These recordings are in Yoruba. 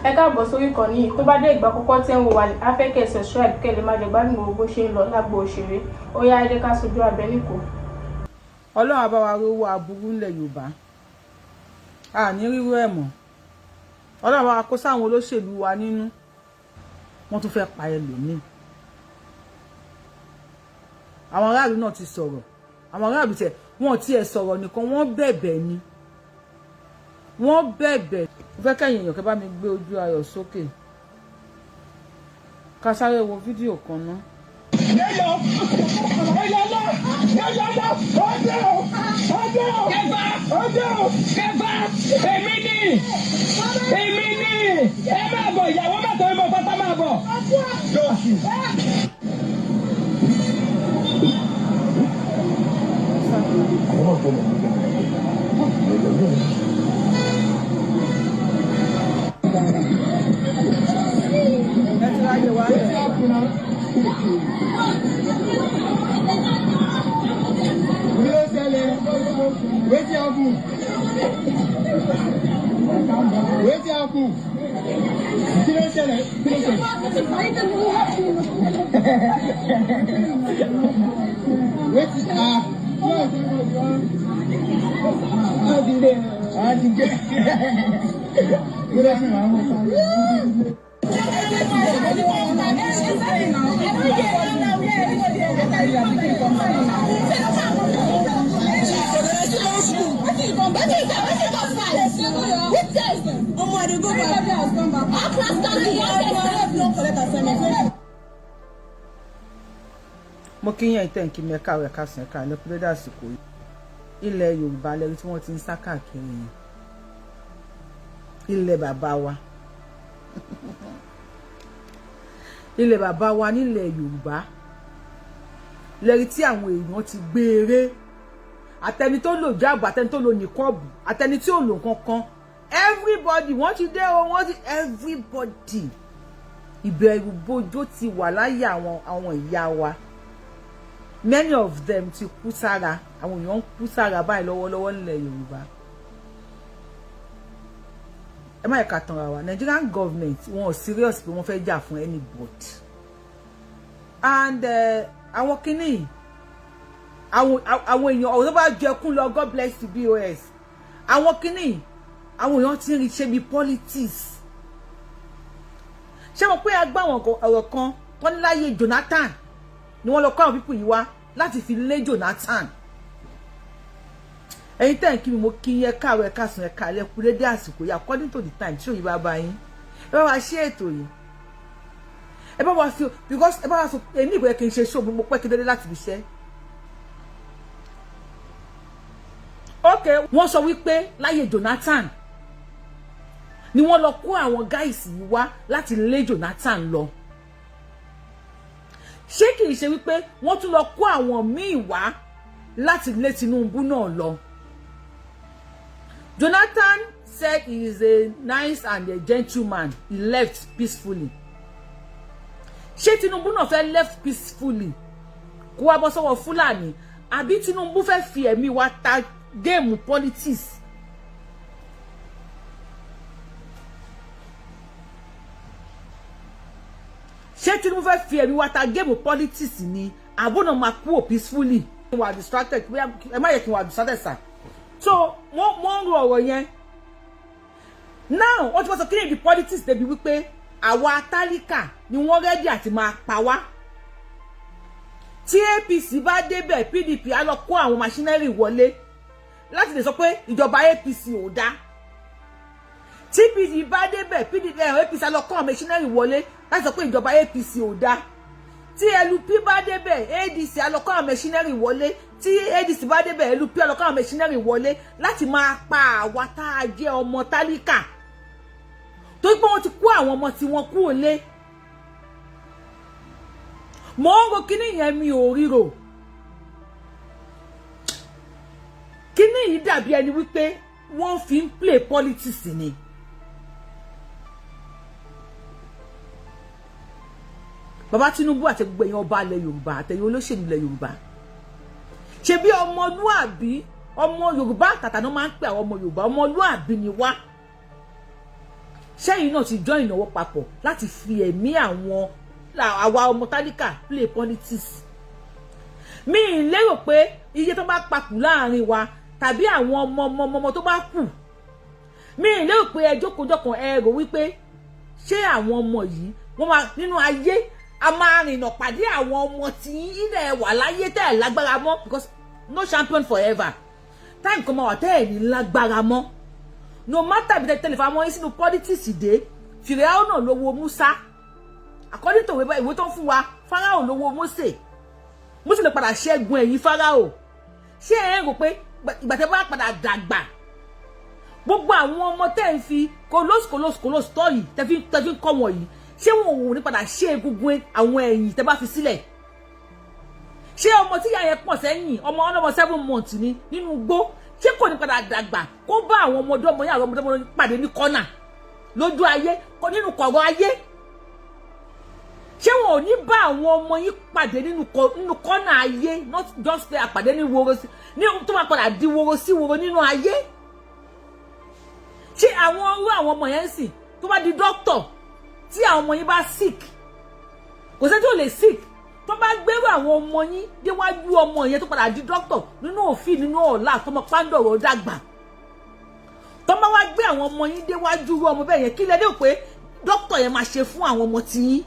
Ẹ káàbọ̀ sórí ìkànnì yìí. Tó bá dé ìgbà àkọ́kọ́ tẹ́ ń wò wá, a fẹ́ kẹ́ ẹ subscribe kẹ́ ẹ lè máa jẹ gbádùn gbogbo bó ṣe ń lọ lágbo òṣèré. Ó yá, ẹ jẹ́ ká sojú abẹ níkò. Ọlọ́run á bá wa rówó aburú ńlẹ̀ Yorùbá, a ní rírú ẹ̀ mọ́. Ọlọ́run bá wa kó sáwọn olóṣèlú wa nínú, wọ́n tún fẹ́ pa ẹlòmíì. Àwọn aráàlú náà ti sọ̀rọ̀. Àwọn aráàlú tiẹ̀ wọ́n tiẹ̀ sọ̀rọ̀ nìkan, wọ́n bẹ̀bẹ̀ ni, wọ́n bẹ̀bẹ̀. Mo fẹ́ kẹ́yìn èèyàn kẹ́ bá mi gbé ojú ayọ̀ sókè, ká sáré wo fídíò kan náà. Yẹ́yọ́ ẹ̀yọ́lọ́ ẹ̀yọ́lọ́ ọdẹ o, ọdẹ o, kẹfà ọdẹ o, kẹfà. Èmi ni, èmi ni. Ẹ máa bọ̀, ìyàwó mẹ́tọ́ ìmọ̀ pátá máa bọ̀. Ẹ ti ráyè wá lẹ̀. Kí ló ṣẹlẹ̀? Wetin happen? Wetin happen? Kí ló ṣẹlẹ̀? Kí ló ṣẹlẹ̀? Wetin ah? Ah ti dé. Ah ti dé. Kí ló ṣẹlẹ̀? Mo kí yẹn ìtẹ̀ nkí mẹ́ka rẹ̀ ká sìn ká lẹ́kú dédé àsìkò yìí. Ilẹ̀ Yorùbá lẹ́rí tí wọ́n ti ń sá káàkiri yẹn, ilẹ̀ bàbá wa, ilẹ̀ bàbá wa nílẹ̀ Yorùbá lẹ́rí tí àwọn èèyàn ti gbé eré, àtẹni tó lò jáàbù, àtẹni tó lò nìkọ́ọ̀bù, àtẹni tí ò lò kankan, everybody wọ́n ti dé o, wọ́n ti everybody. Ìbẹ̀rù bojo ti wà láyé àwọn ìyá wa. Many of them ti kú sára. Àwọn èèyàn ń kú sára báyìí lọ́wọ́lọ́wọ́ nílẹ̀ Yorùbá. Ẹ má yẹ ká tanra wa. Nigerian government, wọn ò serious pé wọ́n fẹ́ jà fún anybody. And àwọn kìíní, àwọn èèyàn ọ̀rọ̀ tó bá jẹkún lọ, God bless you bos. Àwọn kìíní, àwọn èèyàn ti ń rí ṣe bí politics. Ṣé mo pé agbá àwọn ọ̀rọ̀ kan tó ní láyé Jonathan ni wọ́n lọ kọ́ àwọn people yìí wá láti fi lé Jonathan. Ẹ̀yin tẹ́ ń kí mi, mo kí yẹn káàárọ̀, ẹ káàsán, ẹ káalẹ́, kú dédé àsìkò yìí, according to the time tí òyìnbá bá yín. Ẹ bá wa ṣe ètò yìí, ẹ bá wa fi, because ẹ bá wa sọ èmi ìwé kí n ṣe ṣó mo pẹ́ kí dédé láti fi ṣe. Ok, wọ́n sọ wípé láyé Jonathan ni wọ́n lọ kó àwọn guys yìí wá láti lé Jonathan lọ. Ṣé kìí ṣe wípé wọ́n tún lọ kó àwọn míì wá láti lé Tinubu náà lọ? Jonathan said he is a nice and a gentleman. He left peacefully. Ṣé Tinubu náà fẹ́ left peacefully kó wá bọ́ sọ́wọ́ Fúlàní, àbí Tinubu fẹ́ fi ẹ̀mí wa ta game politics? Ṣé Tinubu fẹ́ fi ẹ̀mí wa ta game politics ni, àbọ̀nà máa kúrò peacefully? Wà distracted, ẹ má yẹ kí n wà distracted sir. So wọ́n ń ro ọ̀rọ̀ yẹn now. Wọ́n ti wọ́n sọ kí ni the politics débi wípé àwa tálíkà ni wọ́n ready àti máa pa wá. Tí APC bá débẹ̀, PDP á lọ kó àwọn machinery wọlé láti lè sọ pé ìjọba APC ò dá. Tí PDP bá débẹ̀, PDP, APC á lọ kó àwọn machinery wọlé láti sọ pé ìjọba APC ò dá. Tí LP bá débẹ̀, ADC á lọ kó àwọn machinery wọlé. Tí ADC bá débẹ̀, LP á lọ kó àwọn machinery wọlé láti máa pa àwa tá a jẹ́ ọmọ tálíkà, torí pé wọ́n ti kó àwọn ọmọ tí wọ́n kúrò lé. Mò ń ro kíní yẹn, mi ò ríro kíní yìí. Dàbí ẹni wípé wọ́n fi ń play politics ni. Bàbá Tinubu àti gbogbo èèyàn ọba ilẹ̀ Yorùbá àtẹ̀yìn olóṣèlú ilẹ̀ Yorùbá, ṣe bí ọmọlúàbí ọmọ Yorùbá àtàtà náà máa ń pè àwọn ọmọ Yorùbá, ọmọlúàbí ni wá. Ṣẹ́yìn náà ti join ìnáwó papọ̀ láti fi ẹ̀mí àwọn àwa ọmọ tálíkà play politics? Mi ì lérò pé iye tó bá papù láàrin wa tàbí àwọn ọmọ ọmọ ọmọ tó bá kù, mi ì lérò pé ẹ jókòó-jókòó ẹ rò wípé ṣé àwọn ọmọ yìí wọ́n máa nínú ayé a máa rìnà pàdé àwọn ọmọ tí ilẹ̀ wà láyé tẹ́ ẹ̀ lágbára mọ́, because no champion forever. Time kan máa wà tẹ́ ẹ̀ ní lágbára mọ́, no matter bí tẹ́lẹ̀ fún àwọn yín sínú politics dé. Fìràwọ̀ náà ló wo Musa, according to ìwé tó ń fún wa. Fáráò ló wo Mósè, Mósè lè padà ṣẹ́gun ẹ̀yìn Fáráò. Ṣé ẹ ń rò pé ìgbà tẹ́ bá padà dàgbà, gbogbo àwọn ọmọ tẹ́ ń fi kolos kolos kolos tọ́ yìí, tẹ́ fi ń kọ́ wọn yìí, ṣé wọn ò ní padà ṣe egungun àwọn ẹ̀yìn tẹ́ bá fi sílẹ̀? Ṣé ọmọ tí ìyá yẹn pọ̀ sẹ́yìn, ọmọ ọlọ́mọ 7 months ni nínú igbó, ṣé kò ní padà dàgbà kó bá àwọn ọmọdé ọmọ yẹn, àwọn ọmọdé ọmọ pàdé ní kọ́nà lójú ayé, nínú kọ̀rọ̀ ayé? Ṣé wọn ò ní bá àwọn ọmọ yín pàdé nínú kọ́nà ayé, not just pé àpàdé ní woro sí ní tó máa padà di woro sí woro nínú ayé? Ṣé àwọn irú àwọn ọmọ yẹn ń sìn tó bá di doctor, tí àwọn ọmọ yín bá sick, kò sẹ́ni tó lè sick, tó bá gbérò àwọn ọmọ yín déwájú ọmọ yẹn tó padà di doctor nínú òfin nínú ọ̀la, tọmọ pàǹdọ̀rọ̀ dàgbà, tó bá wá gbé àwọn ọmọ yín déwájú irú ọmọ bẹ́ẹ̀ yẹn, kí lẹ dé pé doctor yẹn máa ṣe fún àwọn ọmọ tiyín?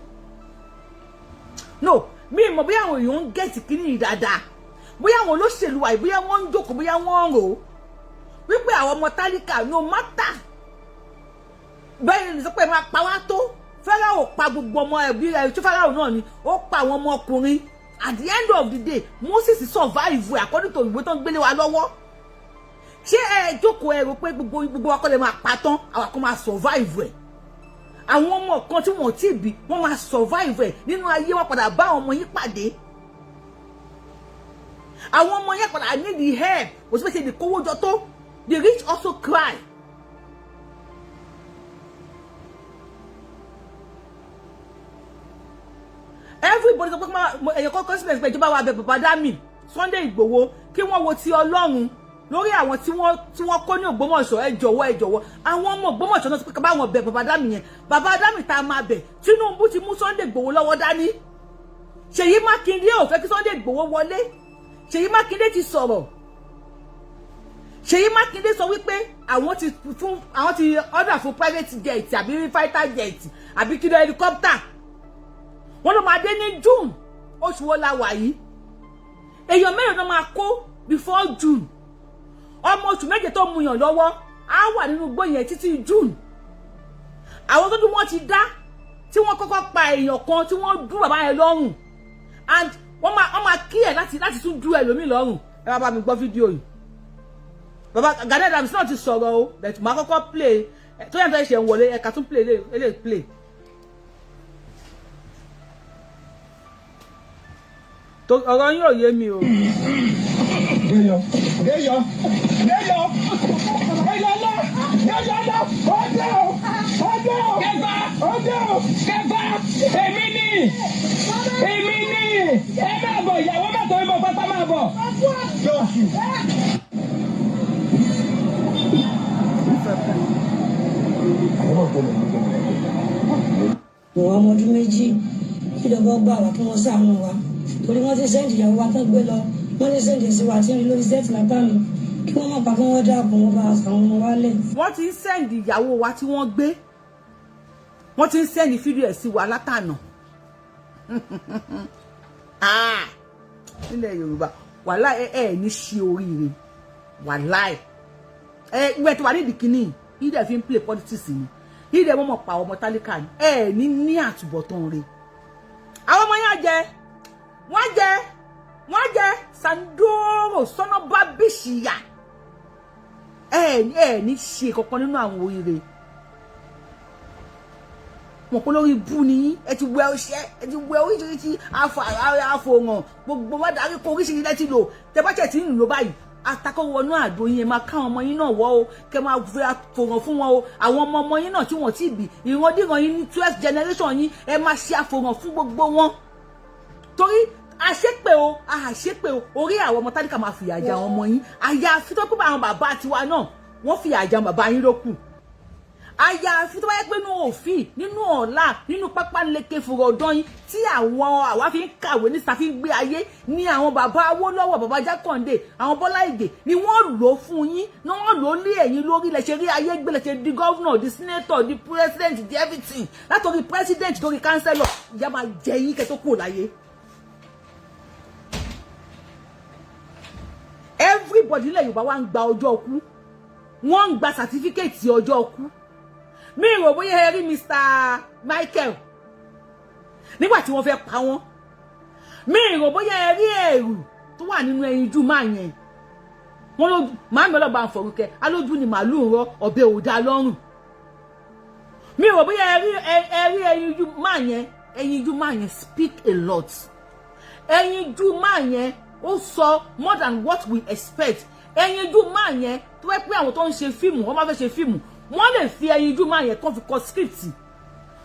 No, mi mọ̀ bóyá àwọn èèyàn ń get kíní yìí dáadáa, bóyá àwọn olóṣèlú wa, bóyá wọ́n ń jókòó, bóyá wọ́n ń rò ó wípé àwọn ọmọ tálíkà, no matter bẹ́ẹ̀ ni sọ pé máa pa wá tó. Fáráò pa gbogbo ọmọ ẹbí rẹ̀ tí Fáráò náà ni ó pa àwọn ọmọkùnrin. At the end of the day, Moses survive according to ìwé tó ń gbélé wa lọ́wọ́. Ṣé ẹ jókòó ẹ rò pé gbogbo gbogbo wa kọ́ lè máa pa tán, àwa kan máa survive ẹ̀, àwọn ọmọ kan tí wọ́n ti bí, wọ́n máa survive ẹ̀ nínú ayé, wọn padà bá àwọn ọmọ yín pàdé, àwọn ọmọ yẹn padà need the help? Kò sí pé ṣe lè kówó jọ tó, the rich also cry. Everybody sọ pé ẹ̀yẹ kọ́kọ́ síbẹ̀ pé ìjọba wa bẹ bàbá Dami Sunday Igboho kí wọ́n wo ti Ọlọ́run lórí àwọn tí wọ́n kó ní Ògbómọ̀ṣọ́. Ẹ jọ̀wọ́, ẹ jọ̀wọ́, àwọn ọmọ Ògbómọ̀ṣọ́ náà sọ pé ká bá wọn bẹ bàbá Dami yẹn. Bàbá Dami tá a máa bẹ̀, Tinubu ti mú Sunday Igboho lọ́wọ́ dání. Ṣèyí Mákindé ò fẹ́ kí Sunday Igboho wọlé. Ṣèyí Mákindé ti sọ̀rọ̀. Ṣèyí Mákindé sọ wípé àwọn ti fún, àwọn ti order fún private jet àbí fighter jet àbí kí ló, helicopter. Wọ́n ló máa dé ní June. Oṣù wo la wà yìí? Èèyàn mélòó náà máa kó before June? Ọmọ oṣù 7 tó muyàn lọ́wọ́ á wà nínú igbó yẹn títí June. Àwọn tó dún wọ́n ti dá tí wọ́n kọ́kọ́ pa èèyàn kan tí wọ́n dún bàbá yẹn lọ́rùn, and wọ́n máa kí ẹ̀ láti tún dú ẹlòmíì lọ́rùn. Ẹ bá mi gbọ́ fídíò yìí. Bàbá Gani Adams náà ti sọ̀rọ̀ o, but màá kọ́kọ́ play tó yàtọ̀ ṣe ń wọlé ẹ̀ka tún play eléyìí play. Ọ̀rọ̀ yín ò yé mi o. Deyọ, Deyọ, Deyọ, Deyọ lọ, Deyọ lọ, ọdẹ o, ọdẹ o, kẹfà, ọdẹ o, kẹfà, èmi ni, èmi ni, ẹ máa bọ̀, ìyàwó mẹ́tọ́ ìbọn pápá máa bọ̀. Jọ̀sù. Fẹ́ play. Mo wá ọmọ ọdún 2. Kíjọba gbà wá, kí wọ́n ṣàánú wa, torí wọ́n ti send ìyàwó wa tán gbé lọ, wọ́n ti send sí wa tí ń rí lórí set látàmì. Kí wọ́n má pa, kí wọ́n dáàbò, wọn bá àwọn ọmọ wa lẹ̀. Wọ́n ti ń send ìyàwó wa tí wọ́n gbé, wọ́n ti ń send fídíò ẹ̀ sí wa látànà. Ah, nílẹ̀ Yorùbá, wàhálà ẹ ẹ ní ṣe oríire, wàhálà ẹ ìwé tó wà nídìí kínní ìdẹ̀ fi ń play politics ni, ìdẹ̀ wọ́n mọ̀ pa ọmọ tálíkà ni. Ẹ ní àtúbọ̀tán rẹ̀. Àwọn ọmọ yẹn jẹ, wọ́n jẹ, wọ́n jẹ sandoro sọ́nà bá bíṣìyà. Ẹ ní ṣe kankan nínú àwọn oríire mọ̀ pé lórí bú ni yín. Ẹ ti wẹ ọṣẹ, ẹ ti wẹ oríṣiríṣi àfòràn, gbogbo wa darí kó oríṣiríṣi lẹ́tí lò. Tẹ bá tẹ̀ tí ń lò báyìí, atakọ wọnú àdó yín, ẹ máa káwọn ọmọ yín náà wọ o, kẹ máa fi àfòràn fún wọn o. Àwọn ọmọ ọmọ yín náà tí wọ́n ti bí, ìrandíran yín ní 12 generation yín, ẹ máa ṣe àfòràn fún gbogbo wọn, torí àṣepè o, àṣepè o, orí àwọn ọmọ tálíkà máa fìyà jẹ àwọn ọmọ yín. Àyàfi tó pé àwọn bàbá tiwa náà wọ́n fìyà jẹ àwọn bàbá yín ló kù. Àyàfi tó bá yẹ pé nínú òfin, nínú ọ̀la, nínú pápá leke fùrọ̀dán yín tí àwọn àwa fi ń kàwé ní sa fi ń gbé ayé ní àwọn bàbá Awólọ́wọ̀, bàbá Jákàndé, àwọn Bọ́lá Ìgè ni wọ́n lò ó fún yín, ni wọ́n lò ó lé ẹ̀yin lórí lẹ ṣe rí ayé gbé, lẹ ṣe di governor, di senator, di president, di everything, látòrí president torí councillor. Ìyà máa jẹ yín kẹ́ tó kúrò láyé. Everybody nílẹ̀ Yorùbá wa ń gba ọjọ́ ọkú, wọ́n ń gba certificate ọjọ́ ọkú. Mi rò bóyá ẹ rí Mr. Michael nígbà tí wọ́n fẹ́ pa wọ́n. Mi rò bóyá ẹ rí ẹ̀rù tó wà nínú ẹyinjú máa yẹn. Wọ́n ló máa ń lọ́ba àfọ̀rúkẹ́ alójú ni màálù ń rọ ọ̀bẹ ò dá lọ́rùn. Mi rò bóyá ẹ rí ẹyinjú máa yẹn. Ẹyinjú máa yẹn speak a lot. Ẹyinjú máa yẹn ó sọ more than what we expect. Ẹyinjú máa yẹn tó fẹ́ pé àwọn tó ń ṣe fíìmù, wọ́n máa fẹ́ ṣe fíìmù, wọ́n lè fi ẹyinjú máa yẹn kàn fi kọ script.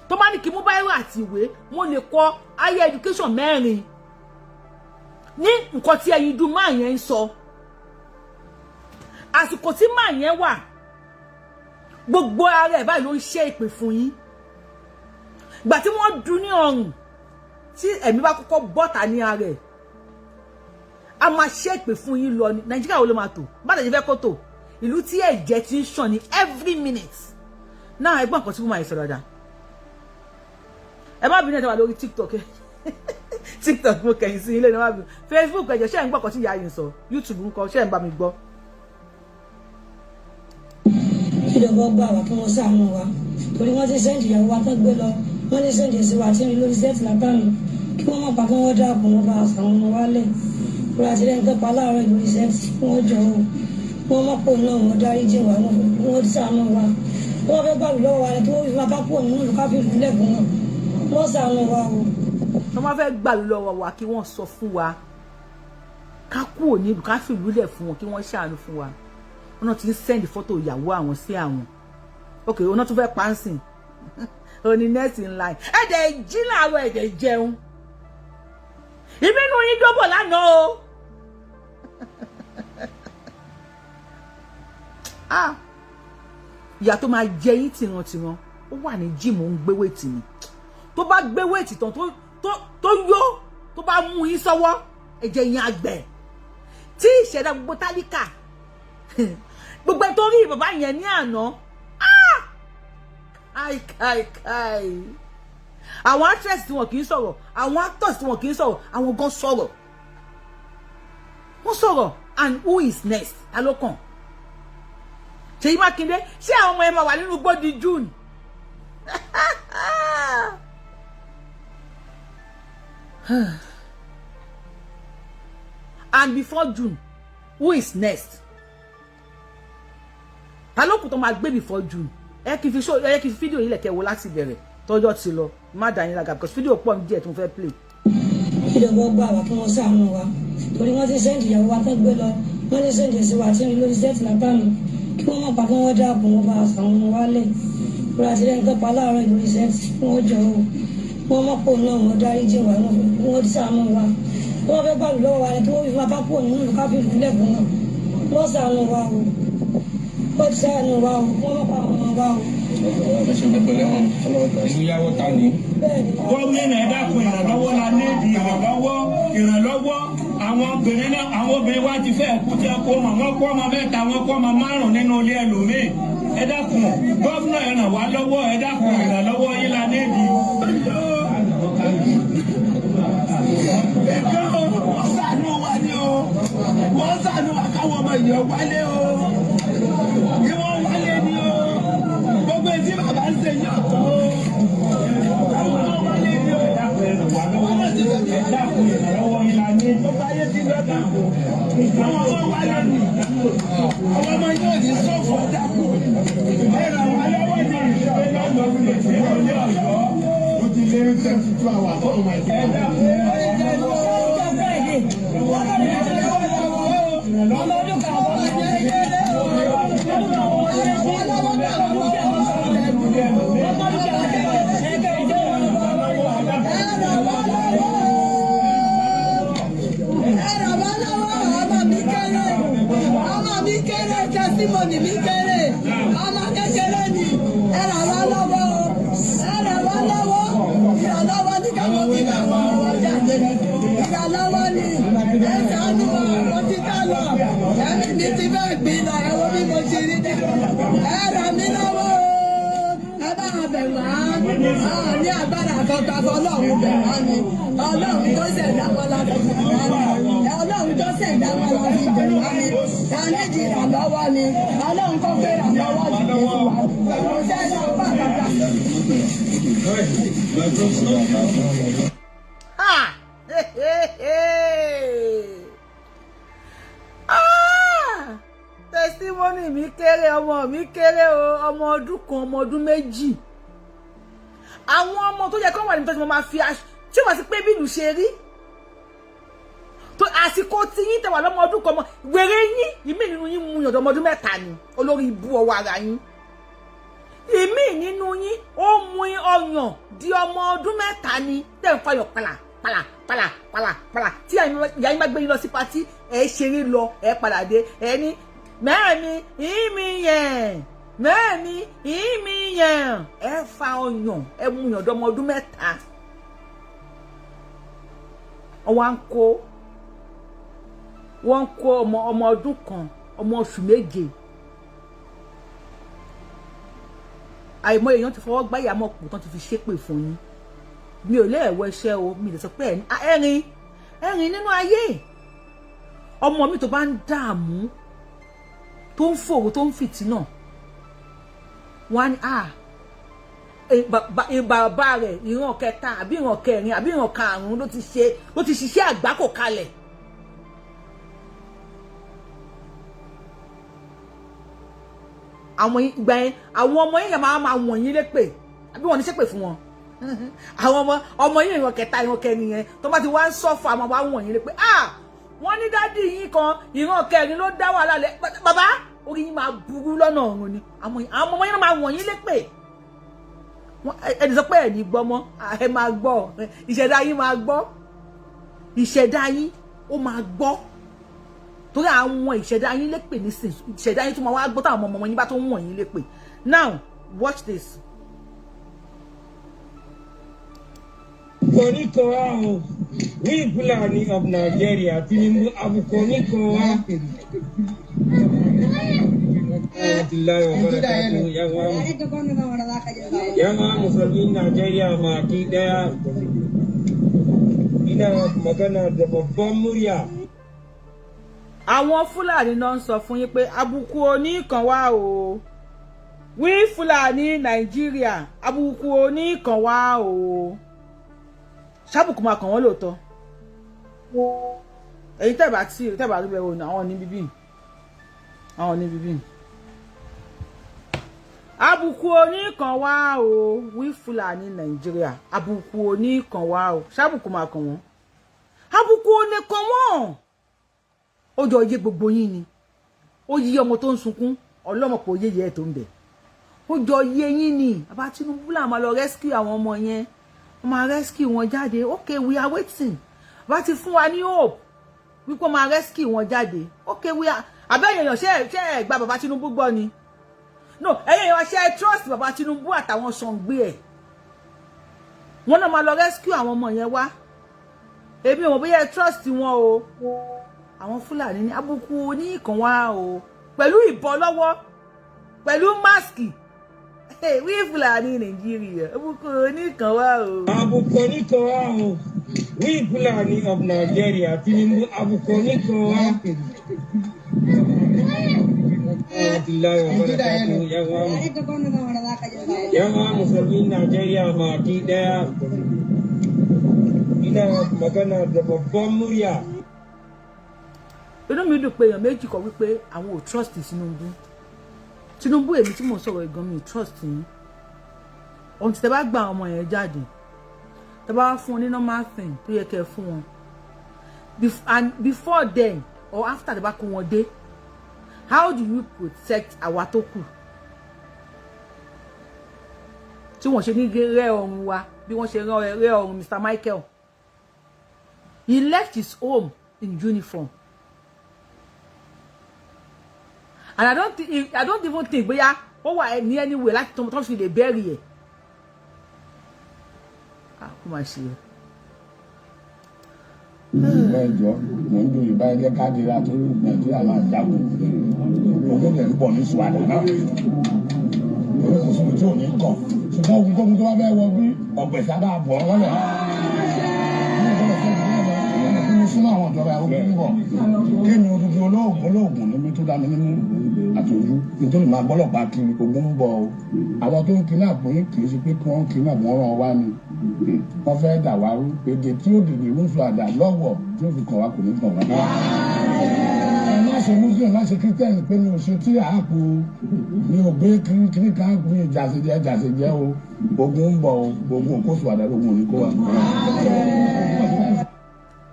Tó bá ní kí mú báírò àti ìwé, wọ́n lè kọ higher education mẹ́rin ní nǹkan tí ẹyinjú máa yẹn ń sọ. Àsìkò tí máa yẹn wà, gbogbo ara ẹ̀ báyìí ló ń ṣe ìpè fún yín. Ìgbà tí wọ́n dun ní ọrùn, tí ẹ̀mí bá kọ́kọ́ bọ́ta ní ara ẹ̀, a máa ṣe ìpè fún yín lọ ní Nàìjíríà wo ló máa tò bá tẹ̀sí fẹ́ kó tò ìlú tí ẹ̀jẹ̀ ti ń ṣàn ní every minute náà. Ẹgbọ́n kan tí mo máa yẹ sọ dáadáa, ẹ má bínú, ẹ tẹ́ wà lórí TikTok. TikTok mo kẹ̀yìn sí ilé ní, má bínú. Facebook, ẹ̀jẹ̀ ṣé ẹ̀ ń gbọ́ kan tí ìyá yìí ń sọ? YouTube ńkọ́? Ṣé ẹ̀ ń bá mi gbọ́? Ìjọba gbà wá kí wọ́n ṣàánú wa, torí wọ́n ti send ìyàwó wa tán gbé lọ, wọ́n ní send sí wa tí ń rí lórí set látàmì, kí wọ́n má pa, kí wọ́n dáàbò wọn bá àwọn ọmọ wa lẹ̀ kúrò àti lẹ́yìn tó pa láàárọ̀ lórí set. Kí wọ́n jọ o, wọ́n má pò náà, wọ́n dárí jì wá, wọ́n ṣàánú wa. Wọ́n fẹ́ gbàgbé lọ́wọ́ wa kí wọ́n fi máa ká pò nínú ìlú, ká fi ìlú lẹ̀ fún wọn. Wọ́n ṣàánú wa o. Wọ́n máa fẹ́ gbà lọ́wọ́ wa, kí wọ́n sọ fún wa ká kúrò nílùú, ká fìlú lẹ̀ fún wọn, kí wọ́n ṣàánú fún wa. Wọn náà ti ń send fọ́tò ìyàwó àwọn sí àwọn. Ok, wọn náà tún fẹ́ pánsìn òní next in line. Ẹ̀dẹ̀ jí làárọ̀, ẹ̀dẹ̀ jẹun, ìbínú yín dóbò lánàá o. Ah, ìyà tó máa jẹ yín tìrantìran. Ó wà ní gym, ó ń gbé weight ni. Tó bá gbé weight tán, tó yó, tó bá mú yín sọ́wọ́, ẹ̀jẹ̀ yín àgbẹ̀ tí ìṣẹ̀dá gbogbo tálíkà, gbogbo ẹ̀ tó rí bàbá yẹn ní àná. Ah, kai kai kai, àwọn actress tí wọn kì í sọ̀rọ̀, àwọn actors tí wọn kì í sọ̀rọ̀, àwọn gan sọ̀rọ̀, wọ́n sọ̀rọ̀. And who is next? Ta ló kàn? Ṣèyí Mákindé, ṣé àwọn ọmọ ẹ máa wà nínú gbòdì June? And before June, who is next? Ta ló kù tó máa gbé before June? Ẹ kì í fi show, ẹ kì í fi fídíò yìí lẹ̀kẹ́ wo láti bẹ̀rẹ̀. Tọ́jọ́ ti lọ, má dà yín lága because fídíò pọ̀ ní díẹ̀ tí mo fẹ́ play. Ìjọba gbà wá kí wọ́n ṣàánú wa, torí wọ́n ti send ìyàwó wa tán gbé lọ, wọ́n ní send sí wa tí ń rí lórí set látàmì, kí wọ́n má pa, kí wọ́n dáàbò wọn bá àwọn ọmọ wa lẹ̀ kúrò àti lẹ́yìn tó pa láàárọ̀ lórí set. Kí wọ́n jọ o, wọ́n má pò náà, wọ́n dárí jì wá, wọ́n ṣàánú wa. Wọ́n fẹ́ gbàgbé lọ́wọ́ wa kí wọ́n fi máa ká pò nínú ìlú, ká fi ìlú lẹ̀ fún wọn. Wọ́n ṣàánú wa o, wọ́n ṣàánú wa o, wọ́n má pa àwọn ọmọ wa o. Ìyàwó ta ni. Gómìnà, ẹ dákun, ìrànlọ́wọ́ la níbi, ìrànlọ́wọ́, ìrànlọ́wọ́. Àwọn obìnrin náà, àwọn obìnrin wa ti fẹ́ kú tí wọ́n kó ọmọ, wọn kó ọmọ mẹ́ta, wọn kó ọmọ márùn nínú ilé ẹlòmíì. Ẹ dákun, gómìnà, ẹ ràn wá lọ́wọ́. Ẹ dákun, ìrànlọ́wọ́ yín la níbi. Wọ́n ṣàánú wa ni o, wọ́n ṣàánú wa káwọn ọmọ yìí wálé o, kí wọ́n wálé ni o. Gbogbo etí bàbá ń ṣe yín ọ̀tọ̀ o, káwọn ọmọ wálé ni o. Ẹ dákun, ẹ ràn wá lọ́wọ́. Ẹ dákun, ìrànlọ́wọ́ yín la níbi. Gbogbo ayé ti lọ tán, àwọn ọmọ wálé ni, àwọn ọmọ yóò ní sọ̀fọ̀. Dákun, ẹ ràn wá lọ́wọ́ ni. Ó ti lé ní 72 hours. Oh my God. Ọmọ mi kéré, testimony mi kéré, ọmọ kékeré ni ẹ. Wọ́n ní agbára kankan fún Ọlọ́run bẹ̀ wọ́n ni. Ọlọ́run tó ṣẹ̀dá wọn la fi bẹ̀ wọ́n ni. Ọlọ́run tó ṣẹ̀dá wọn la fi bẹ̀ wọ́n ni. Ta nídìí ìrànlọ́wọ́ ni. Ọlọ́run kó gbé ìrànlọ́wọ́ dìde fún wa. Kò sẹ́ni ọgbà kankan. Ah! Ah! Testimony mi kéré, ọmọ mi kéré o, ọmọ ọdún 1, ọmọ ọdún 2. Àwọn ọmọ tó yẹ kó wà níbi tó ti máa fi aṣọ tí wọ́n ti pé bí ìlú ṣe rí tó àsìkò tí yín tẹwà lọ́mọ ọdún 1, ọmọ wèrè yín ìmí nínú yín mú yànjọ ọmọ ọdún 3 ni olórí ibú ọwọ́ ara yín. Ìmí nínú yín ó mú ọyàn di ọmọ ọdún 3 ni tẹ̀ ń fọyọ̀ pàlà pàlà pàlà pàlà pàlà tí ìyá yín bá gbé yín lọ sí patí, ẹ ṣeré lọ, ẹ padà dé, ẹ ní mẹ́ẹ̀mí ìmí yẹn, mẹ́ẹ̀mí ìmí yẹn, ẹ fa ọyàn, ẹ mú yànjọ ọmọ ọdún 3. Wọ́n ń kó ọmọ ọdún 1, ọmọ oṣù 7. Àìmọ̀ èèyàn ti fọwọ́ gbá ìyàmọ̀ pò tán ti fi ṣépè fún yín. Mi ò lè ẹ̀wọ̀ iṣẹ́ o, mi lè sọ pé ẹ̀rin ẹ̀rin nínú ayé. Ọmọ mi tó bá ń dààmú, tó ń fòrò, tó ń fìtínà, wọ́n á ní bàbá rẹ̀ ìran kẹta àbí ìran kẹrin àbí ìran karùn-ún ló ti ṣe, ló ti ṣiṣẹ́ àgbákò kalẹ̀. Àwọn ìgbà yẹn àwọn ọmọ yẹn máa wọ̀nyí lépè àbí wọ́n ní ṣépè fún wọn. Àwọn ọmọ yìí ìran kẹta ìran kẹrin yẹn tó bá ti wá ń sọ́fọ̀ àwọn wá wọ̀nyí lépè. Wọ́n ní dádì yín kan ìran kẹrin ló dá wàhálà lẹ̀, bàbá orí yín máa burú lọ́nà ọ̀run ni. Àwọn ọmọ yẹn máa wọ̀nyí lépè. Ẹni sọ pé ẹ̀ ní gbọ́ mọ́, ẹ máa gbọ́, ìṣẹ̀dá yín máa gbọ́, ìṣẹ̀dá yín ó máa gbọ́. Torí àwọn ìṣẹ̀dá yín lépè nísìn, ìṣẹ̀dá yín tó máa wá gbọ́ táwọn ọmọ yín bá tó ń wọ̀nyí lépè. Now watch this. Konikowa o, we Fulani of Nigeria, Tinubu abu Konikowa. Yamma musulmin Najeriya baki daya, ina magana da babban murya. Àwọn Fúlàní náà ń sọ fún yín pé àbùkù oníkan wá o. We Fúlàní Nàìjíríà, àbùkù oníkan wá o. Ṣábùkù máa kàn wọ́n lóòótọ́. Èyí tẹ̀bà tí tẹ̀bà rí bẹ́ẹ̀ wò ní àwọn ní bíbí. Àwọn ní bíbí. Àbùkù oníkan wá o. We Fúlàní Nàìjíríà, àbùkù oníkan wá o. Ṣábùkù máa kàn wọ́n. Àbùkù oníkan wọ́n. Ó jọ yé gbogbo yín ni. Ó yí ọmọ tó ń sunkún, ọlọ́mọ kò yé yẹ tó ń bẹ̀. Ó jọ yé yín ni. Bàbá Tinubu là máa lọ rescue àwọn ọmọ yẹn. Wọ́n máa rescue wọn jáde. Okay, we are waiting. Bàbá ti fún wa ní hope wípé wọ́n máa rescue wọn jáde. Okay, we are. Àbẹ́yẹ̀ èèyàn ṣé ẹ gba bàbá Tinubu gbọ́ ni? No, ẹ̀yin èèyàn ṣé ẹ trust bàbá Tinubu àtàwọn sọ̀ǹgbé ẹ̀? Wọ́n náà máa lọ rescue àwọn ọmọ yẹn wá. Èmi ò mọ̀ bóyá ẹ trust wọn o. Àwọn Fúlàní ní àbùkù oníkan wá o. Pẹ̀lú ìbọn lọ́wọ́, pẹ̀lú máàsì. We Fúlàní Nàìjíríà, àbùkù oníkan wá o. Àbùkù oníkan wá o. We Fulani of Nigeria, Tinubu àbùkù oníkan wá. Yamma musulmin Najeriya baki daya, ina magana da babban murya. Inú mi dùn pé èèyàn méjì kọ wípé àwọn ò trust Tinubu. Tinubu èmi tí mò ń sọ̀rọ̀ ìgan mi ò trust yín. Ohun tí tẹ bá gba àwọn ọmọ yẹn jáde, tẹ bá wá fún wọn ní normal thing tó yẹ kẹ́ ẹ fún wọn, and before then or after tẹ bá kó wọn dé, how do you protect àwa tó kù tí wọ́n ṣe ní rẹ́ ọrùn wa bí wọ́n ṣe rẹ́ ọrùn Mr. Michael? He left his home in uniform, and I don't even think bóyá ó wà ní anywhere láti tó fi lè bury ẹ̀. Kó máa ṣe. Ìgbà ìjọ mò ń dòyìn báyìí jẹ́ káàdì ra tó Nàìjíríà máa jagun. Ogún yẹn ń bọ̀ ní Suwada náà. Orí kò sóò tí ò ní kàn. Ṣùgbọ́n ogun kógun tó bá fẹ́ wọ bí ọ̀gbẹ̀ sábà bọ̀ ọ́ lọ́lẹ̀. Mo súnmọ́ àwọn ìjọba, ogun ń bọ̀. Kémi odidi olóògùn, olóògùn ní mi tó dá mi nínú àtòjú nítorí máa gbọ́lọ̀pàá kiri. Ogun ń bọ̀ o. Àwọn tó ń kidnap yín, kì í ṣe pé kí wọ́n kidnap, wọ́n rán wá ni. Wọ́n fẹ́ dà wá rú. Èdè tí ó dìde irúfẹ́ àdá lọ́wọ́ tí ó fi kàn wá kò ní kàn wá. Ẹ má ṣe Muslim, má ṣe Christian pé mi ò ṣe tí àápò mi ò gbé kiri kan mi jàṣejẹ jàṣejẹ o. Ogun ń bọ̀ o. Ogun òkóso àdá, ogun ò ní kó wa.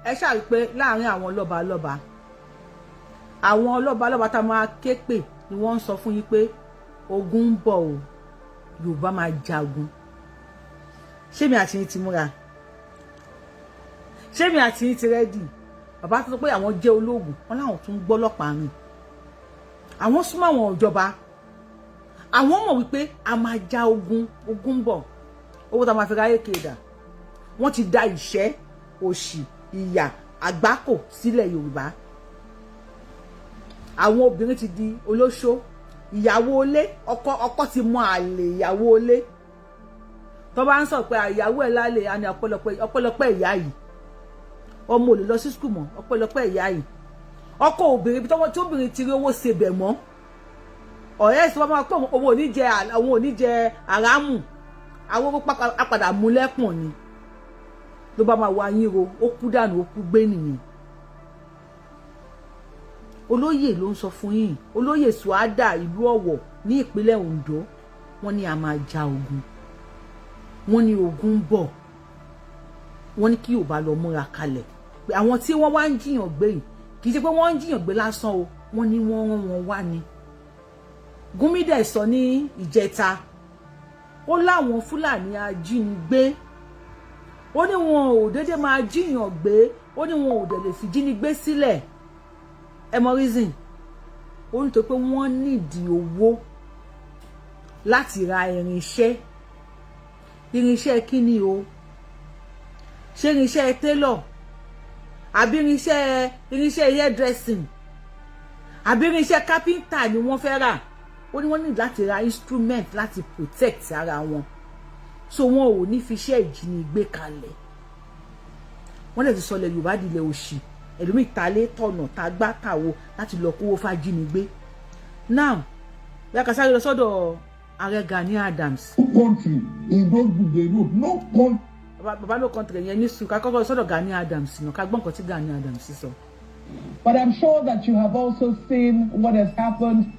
Ẹ ṣáà rí i pé láàrin àwọn lọ́ba lọ́ba, àwọn lọ́ba lọ́ba tá a máa ké pè ni wọ́n ń sọ fún yín pé ogun ń bọ̀ o, Yorùbá máa jagun. Ṣé mi àti yín ti múra? Ṣé mi àti yín ti ready? Bàbá tó sọ pé àwọn jẹ́ ológun, wọn láwọn tún gbọ́ ọlọ́pàá rìn, àwọn súnmọ́ àwọn ìjọba, àwọn mọ̀ wípé a máa ja ogun, ogun ń bọ̀. Owó tá a máa fi ráyè kéèdà, wọ́n ti da ìṣẹ́, òṣì, ìyà, àgbákò sílẹ̀ Yorùbá. Àwọn obìnrin ti di olóṣó, ìyàwó ilé, ọkọ, ọkọ ti mọ àlè ìyàwó ilé. Tó bá ń sọ pé ìyàwó ẹ̀ lálẹ́ àní, ọpẹ́lọpẹ́, ọpẹ́lọpẹ́ ìyá yìí, ọmọ ò lè lọ sí school mọ́, ọpẹ́lọpẹ́ ìyá yìí. Ọkọ obìnrin, ibi tí obìnrin ti rí owó ṣe bẹ̀ mọ́, ọ̀rẹ́ ẹ̀ sọ máa pé òun ò ní jẹ, òun ò ní jẹ àràmù, àwọn owó apàdà mú lẹ́pọ̀n ni ló bá máa wá yín ro, ó kú dànù, ó kú gbé nìyẹn. Olóyè ló ń sọ fún yín, Olóyè Suada ìlú Ọ̀wọ̀ ní ìpínlẹ̀ Ondo. Wọ́n ní a máa ja ogun, wọ́n ní ogun ń bọ̀, wọ́n ní kí Yorùbá lọ múra kalẹ̀ pé àwọn tí wọ́n wá ń jiyàn gbé yìí, kì í ṣe pé wọ́n ń jiyàn gbé lásán o, wọ́n ní wọ́n rán wọn wá ni. Gumi dẹ̀ sọ ní ìjẹta, ó láwọn Fúlàní ajínigbé, ó ní wọn ò déédéé máa jíyàn gbé, ó ní wọn ò dẹ̀ lè fi jínigbé sílẹ̀. Ẹ mọ reason? Ó ní tó pé wọ́n nídìí owó láti ra irinṣẹ́. Irinṣẹ́ kí ni o? Ṣé irinṣẹ́ tailor, àbí irinṣẹ́ hairdressing, àbí irinṣẹ́ carpenter ni wọ́n fẹ́ rà? Ó ní wọ́n ní láti ra instrument láti protect ara wọn, so wọn ò ní fi iṣẹ́ ìjínigbé kalẹ̀. Wọ́n lè ti sọlẹ̀ Yorùbá dilẹ̀ òṣì. Ẹlòmíì talé tọ̀nà tagbá tàwo láti lọ kówó fájínigbé. Now, bí a kà sáré lọ sọ́dọ̀ ààrẹ Gani Adams. No country in those books they wrote, no country. Bàbá, no country yẹn ní sùn, ká kọ́kọ́ sọ́dọ̀ Gani Adams náà, ká gbọ́ nǹkan tí Gani Adams sọ. But I'm sure that you have also seen what has happened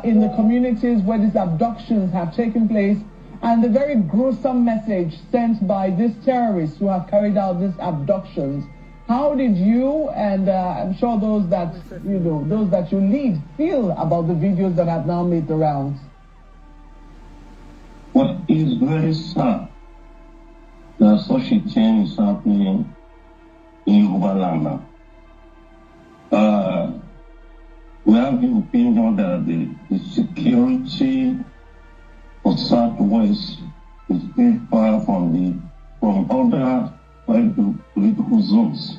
in the communities where these abductions have taken place and the very gruesome message sent by these terrorists who have carried out these abductions. How did you and I'm sure those that you know, those that you lead, feel about the videos that have now made the rounds? Well, it's very sad that such a thing is happening in Yoruba land now. We have the opinion that the security for Southwest is still far from other political zones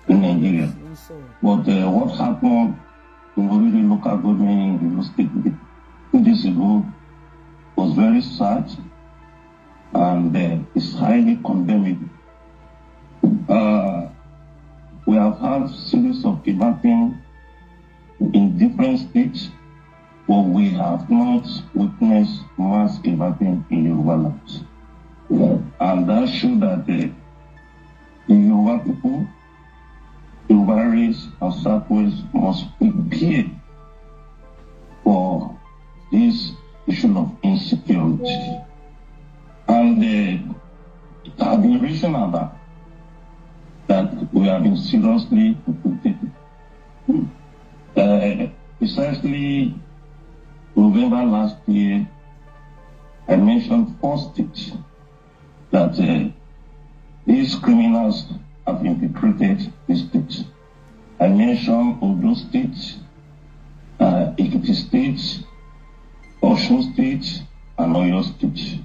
in Nigeria. Ló ń sọ̀rọ̀. But what happened in Orire Local Government in the state 2 days ago was very sad and is highly condemnable. We have had series of kidnapping in different states, but we have not witnessed mass kidnapping in Yoruba land. And that shows that the Yoruba people, Yoruba race and Southwest must prepare for this issue of insecurity. And I've been reasoning about that we have been seriously infiltrated. Precisely November last year, I mentioned four states that these criminals have infiltrated these states. I mentioned Ondo State, Ekiti State, Osun State, and Oyo State.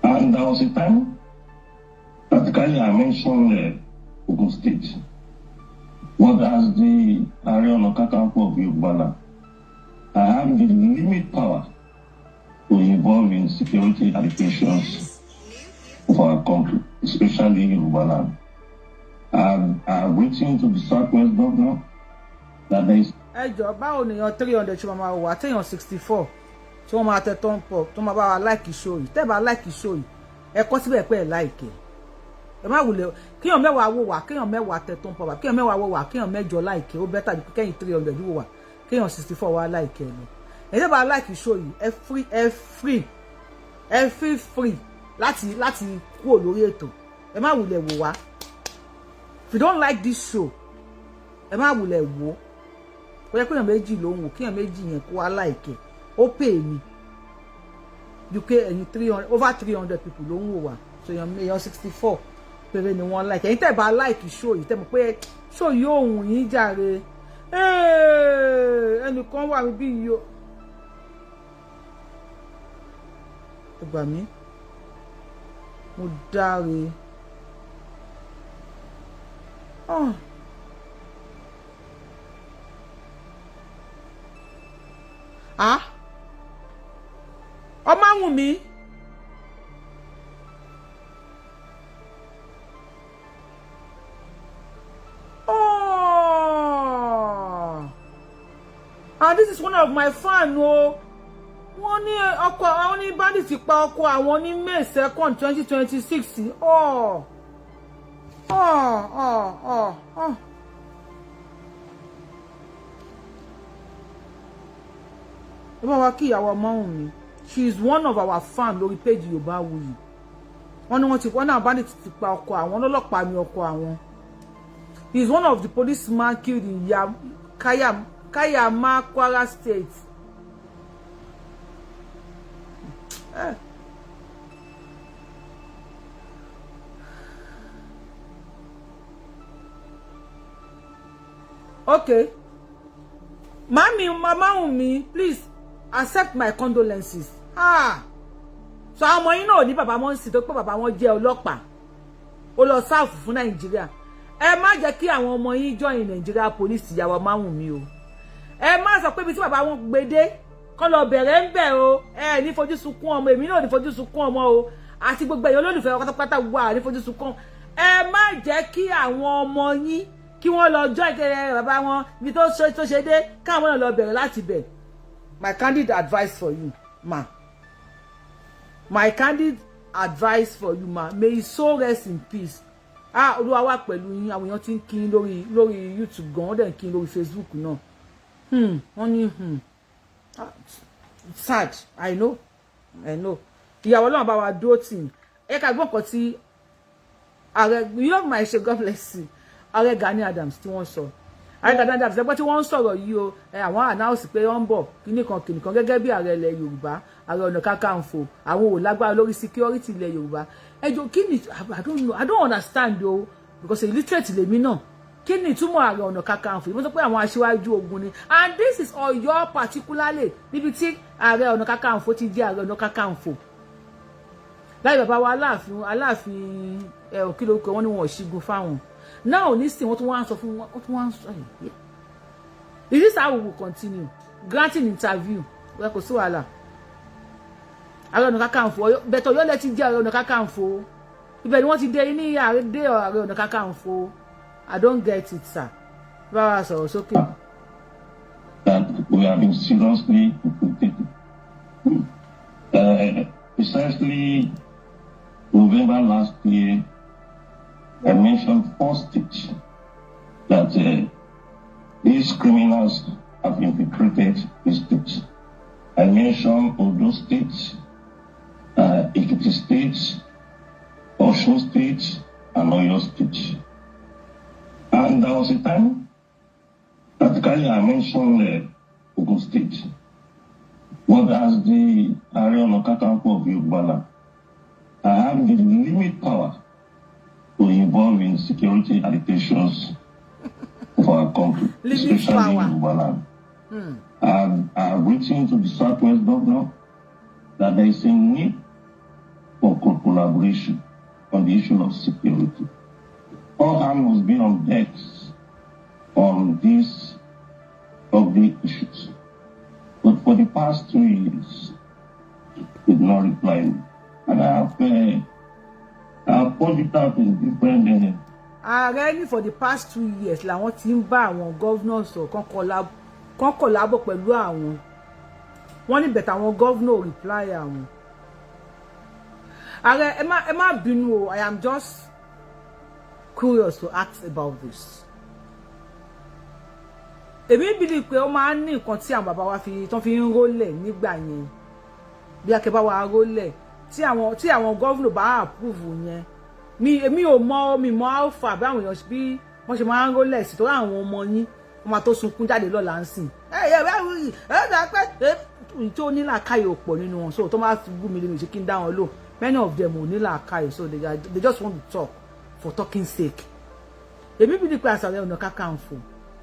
And there was a time, practically I mentioned Ogun State. But as the Ààrẹ Ọ̀nà Kakanfò of Yoruba land, I have the limit power to involve in security applications of our country, especially Yoruba land. I've written to the Southwest Governor that there is Ẹ jọ, báwo nìyàn 300 ṣe máa wà, téèyàn 64 tí wọ́n máa tẹ thumb up, tó máa bá wa like show yìí? Tẹ́ bá like show yìí, ẹ kọ́ síbẹ̀ pé ẹ like ẹ. Ẹ má wulẹ̀. Kéèyàn 10 wò wá, kéèyàn 10 tẹ thumb up, kéèyàn 10 wò wá, kéèyàn 8 like, ó better ju kéèyàn 300 wò wá, kéèyàn 64 wá like ẹ lọ. Ẹ tẹ́ bá like show yìí, ẹ free, ẹ free, ẹ feel free láti kúrò lórí ètò. Ẹ má wulẹ̀ wò wá. If you don't like this show, ẹ má wulẹ̀ wò ó. Kó yẹ kéèyàn 2 ló ń wò, kéèyàn 2 yẹn kó wá like, ó pè mí ju pé ẹ̀yin 300, over 300 people ló ń wò wá. So èèyàn 64 péré ni wọ́n like. Ẹ̀yin tẹ́ bá like show yìí, tẹ́ mọ̀ pé show yìí ò wùn yín jàre. Ẹnìkan wà níbí yìí o, ẹ gbà mí, mo dáre. Oh. Ah, ọmọ àwọn mi. Oh, and this is one of my fan o. Wọ́n ní ọkọ àwọn ní bandit pa ọkọ àwọn ní May 2nd, 2026. Oh. Ẹ bá wa kí ìyàwó ọmọ mi. She is one of our fan lórí page Yorùbáwùyí. Wọ́n ní wọ́n ti wọ́n náà bandit ti pa ọkọ àwọn, ọlọ́pàá ní ọkọ àwọn. He is one of the policemen killed in Kayama, Kwara State. Eh. Okay. Mami, Mama mi, please accept my condolences. Ah. So àwọn ọmọ yín náà ní bàbá wọn sì tó pé bàbá wọn jẹ́ ọlọ́pàá. Ó lọ serve fún Nàìjíríà. Ẹ má jẹ́ kí àwọn ọmọ yín join Nigeria Police, ìyàwó Máwùnmí o. Ẹ má sọ pé ibi tí bàbá wọn gbé dé kọ́ lọ bẹ̀rẹ̀ ń bẹ̀ o. Ẹ ní fojú sunkún ọmọ, èmi náà ní fojú sunkún ọmọ o. Àti gbogbo ẹ̀yọ́ olólùfẹ́ pátápátá wà ní fojú sunkún. Ẹ má jẹ́ kí àwọn ọmọ yín kí wọ́n lọ join kẹrẹ bàbá wọn ibi tó ṣe dé, káwọn náà lọ bẹ̀rẹ̀ láti bẹ̀. My candid advice for you, ma. My candid advice for you, ma. May his soul rest in peace. Ah, Olúwa wà pẹ̀lú yín. Àwọn èèyàn ti ń kí yín lórí YouTube gan, wọ́n dẹ̀ ń kí yín lórí Facebook náà. Wọ́n ní ah, sad, I know, I know. Ìyàwó, Ọlọ́run bá wa dúró tì yín. Ẹ ká gbọ́ nǹkan tí ààrẹ, you love my show, God bless you, Ààrẹ Gani Adams tí wọ́n sọ. Ààrẹ Gani Adams ẹgbẹ́ tí wọ́n ń sọ̀rọ̀ yìí o. Ẹ àwọn announce pé wọ́n ń bọ̀, kíní kan kíní kan, gẹ́gẹ́ bí ààrẹ ilẹ̀ Yorùbá, Ààrẹ Ọ̀nà Kakanfò. Àwọn ò lágbára lórí security ilẹ̀ Yorùbá. Ẹ jọ̀ọ́, kí ni? I don't know, I don't understand o, because illiterate lèmi náà. Kí ni ìtumọ̀ Ààrẹ Ọ̀nà Kakanfò? Ìmọ̀ sọ pé àwọn aṣíwájú ogun ni, and this is Ọ̀yọ́ particularly, níbi tí Ààrẹ Ọ̀nà Kakanfò ti jẹ́ Ààrẹ Ọ̀nà Kakanfò láì bàbá wa Aláàfin. Ẹ ò kí lórúkọ wọn ni wọn ò ṣígun fáwọn náà. Nísìnyí, wọ́n tún wá ń sọ fún wọn, wọ́n tún wá ń sọ yìí. Is this how we will continue granting interview? Wẹ́ kò sí wàhálà. Ààrẹ Ọ̀nà Kakanfò bẹ̀tọ̀ Ọ̀yọ́ lẹ ti jẹ́ Ààrẹ Ọ̀nà Kakanfò. Ibẹ̀ ni wọ́n ti dé ní ààrẹ dé Ààrẹ Ọ̀nà Kakanfò. I don't get it, sir. Bá wa sọ̀rọ̀ sókè. That we have been seriously infiltrated. Precisely November last year, I mentioned four states that these criminals have infiltrated these states. I mentioned Ondo State, Ekiti State, Osun State, and Oyo State. And there was a time, practically I mentioned Ogun State. But as the Ààrẹ Ọ̀nà Kakanfò of Yoruba, I have the limit power to involve in security agitations of our country, Limit especially power. Yoruba land. I've written to the Southwest Governor that there is a need for collaboration on the issue of security. All hands must be on deck on these ugly issues. But for the past 2 years, Did not reply me. And I have put it out in different Ààrẹ ní for the past 2 years làwọn ti ń bá àwọn governors sọ̀rọ̀ kán collabo pẹ̀lú àwọn. Wọ́n ní but àwọn governor reply àwọn. Ààrẹ, ẹ má bínú o, I am just curious to ask about this. Èmi believe pé ó máa ń ní nǹkan tí àwọn bàbá wa fi tán fi ń rólẹ̀ nígbà yẹn, bí akẹ́bá wa rólẹ̀ tí àwọn governor bá approve yẹn. Mi èmi ò mọ, mi mọ alpha bí àwọn èèyàn bí wọ́n ṣe máa ń rólẹ̀ sí, torí àwọn ọmọ yín wọ́n máa tó sunkún jáde lọ́la ń sìn. Ẹ ẹ ẹ ẹ ẹ ẹ tó ní làákàyè ò pọ̀ nínú wọn, so tó máa fi bú mi lè mi ṣe kí n dá wọn lò. Many of them ò ní làákàyè, so they just want to talk for talking sake. Èmi bí nípa Ààrẹ Ọ̀nà Kakanfò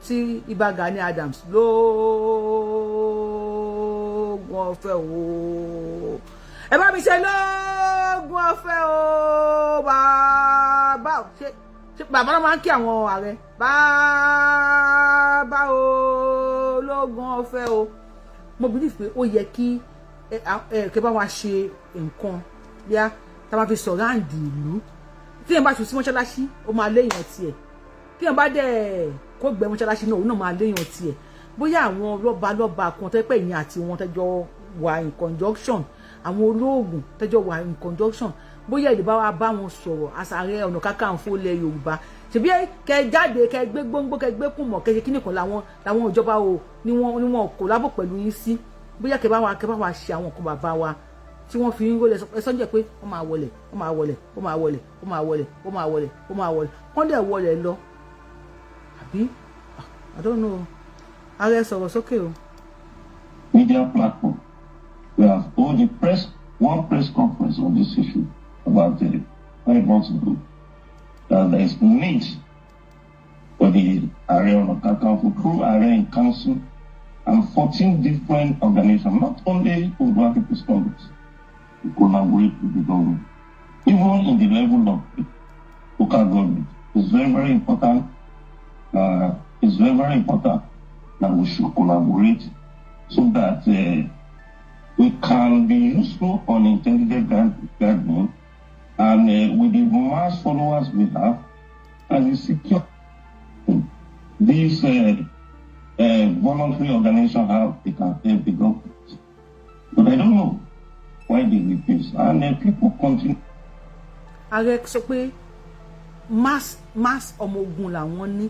tí Ìbà Gani Adams lóògùn ọ̀fẹ́ o, ẹ bá mi ṣe lóògùn ọ̀fẹ́ o. Bàbá ṣe bàbá náà máa ń kí àwọn ààrẹ, bàbá o, lóògùn ọ̀fẹ́ o. Mo believe pé ó yẹ kí ẹ kẹ bá wa ṣe nǹkan bíá tá a máa fi surround ìlú. Tí èèyàn bá ṣù sí mọ́ṣáláṣí, ó máa léèyàn tiẹ̀. Tí èèyàn bá dẹ̀ kó gbẹ mọ́ṣáláṣí náà, òun náà máa léèyàn tiẹ̀. Bóyá àwọn lọ́ba lọ́ba kan tẹ́ pé ìyẹn àti wọn tẹ́jọ́ wà in conjunction, àwọn olóògùn tẹ́jọ́ wà in conjunction, bóyá ìlú bá wa bá wọn sọ̀rọ̀. Ààrẹ Ọ̀nà Kakanfò ilẹ̀ Yorùbá, ṣèbí kẹ jáde, kẹ gbé gbóngbó, kẹ gbé kùmọ̀, kẹ ṣe kíní kan, làwọn ìjọba o ni wọn kò lábọ̀ pẹ̀lú yín sí. Bóyá kẹ bá wa ṣe àwọn nǹkan bàbá wa tí wọ́n fi ń rólẹ̀ ẹ sọ́njẹ́ pé wọ́n máa wọlẹ̀, wọ́n máa wọlẹ̀, wọ́n máa wọlẹ̀, wọ́n máa wọlẹ̀, wọ́n máa wọlẹ̀, wọ́n máa wọlẹ̀, wọ́n dẹ̀ wọlẹ̀ lọ. Àbí I don't know. Ààrẹ, sọ̀rọ̀ sókè o. Media platform. We have held a press one press conference on this issue about 5 months ago. That there is need for the Ààrẹ Ọ̀nà Kakanfò through Ààrẹ in Council and 14 different organizations, not only Oodua People's Congress, to collaborate with the government. Even in the level of the local government, it's very, very important. It's very, very important that we should collaborate so that we can be useful on intelligent guidance and with the mass followers we have and the secure this voluntary organization have, they can help the government. But I don't know why they refuse. And people continue. Ààrẹ sọ pé mass ọmọ ogun làwọn ní,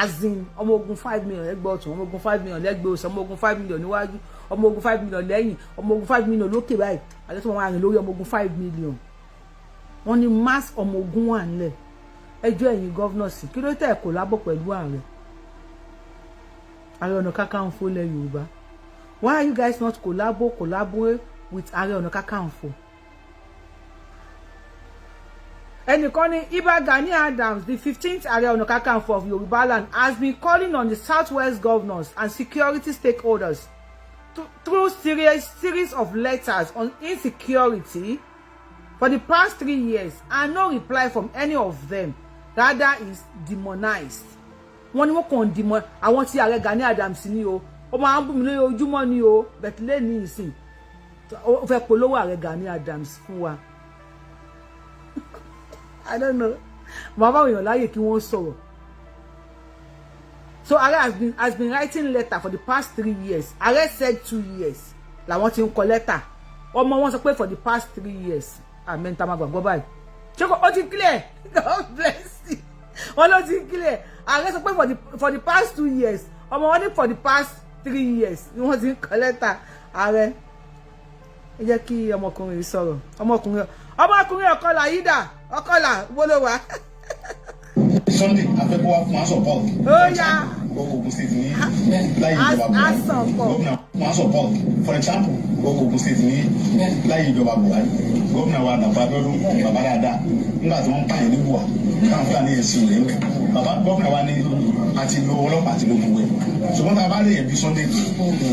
azin ọmọ ogun 5 million lẹ́gbẹ̀ẹ́ ọ̀tún, ọmọ ogun 5 million lẹ́gbẹ̀ẹ́ òsì, ọmọ ogun 5 million níwájú, ọmọ ogun 5 million lẹ́yìn, ọmọ ogun 5 million lókè báyìí. Àti tí wọ́n máa rìn lórí ọmọ ogun 5 million, wọ́n ní mass ọmọ ogun wà nílẹ̀. Ẹjọ́ ẹ̀yin governors, kí ló tẹ̀ kó lábọ̀ pẹ̀lú ààrẹ, Ààrẹ Ọ̀nà Kakanfò ilẹ̀ Yorùbá? Why are you guys not collaborate with Ààrẹ Ọ̀nà Kakanfò? Ẹnìkan ní Ìbà Gani Adams, the 15th Ààrẹ Ọ̀nà Kakanfò of Yorùbá land, has been calling on the Southwest governors and security stakeholders through series of letters on insecurity for the past 3 years and no reply from any of them, rather is demonized. Wọ́n ní wọ́n kàn demon àwọn tí ààrẹ Gani Adams ní o. Ó máa ń bú mi lórí ojúmọ́ ni o bẹ̀tílẹ̀ ní ìsìn, ó fẹ́ polówó ààrẹ Gani Adams fún wa. I don't know. Màá bá èèyàn láàyè kí wọ́n sọ̀rọ̀. So ààrẹ has been writing letter for the past 3 years. Ààrẹ said 2 years làwọn ti ń kọ lẹ́tà. Ọmọ wọn sọ pé for the past 3 years. Àmì tá máa gbàgbọ́ báyìí. Ṣé ó ti clear? God bless you. Wọn ló ti clear. Ààrẹ sọ pé for the past 2 years, ọmọ wọn ní for the past 3 years ni wọ́n ti ń kọ lẹ́tà. Ààrẹ, ẹ jẹ́ kí ọmọkùnrin yìí sọ̀rọ̀. Ọmọkùnrin ọ̀kọlà yìí dà? Ọ̀kọlà wọlé wa. Sunday afẹ́kọ́ wa fún wa support. Ó yá. Ogun State ní láyé ìjọba Buhari, gómìnà fún wa support. For example, Ogun State ní láyé ìjọba Buhari, gómìnà wa Dàpọ̀ Abíọ́dún, bàbá dáadáa, nígbà tí wọ́n ń pààyàn ní Bùwà, káwọn Fúlàní yẹn sì rèé mẹ́, bàbá gómìnà wa ní àti lo ọlọ́pàá àti lo gbogbo ẹ̀. Ṣùgbọ́n tá a bá lè yẹn bí Sunday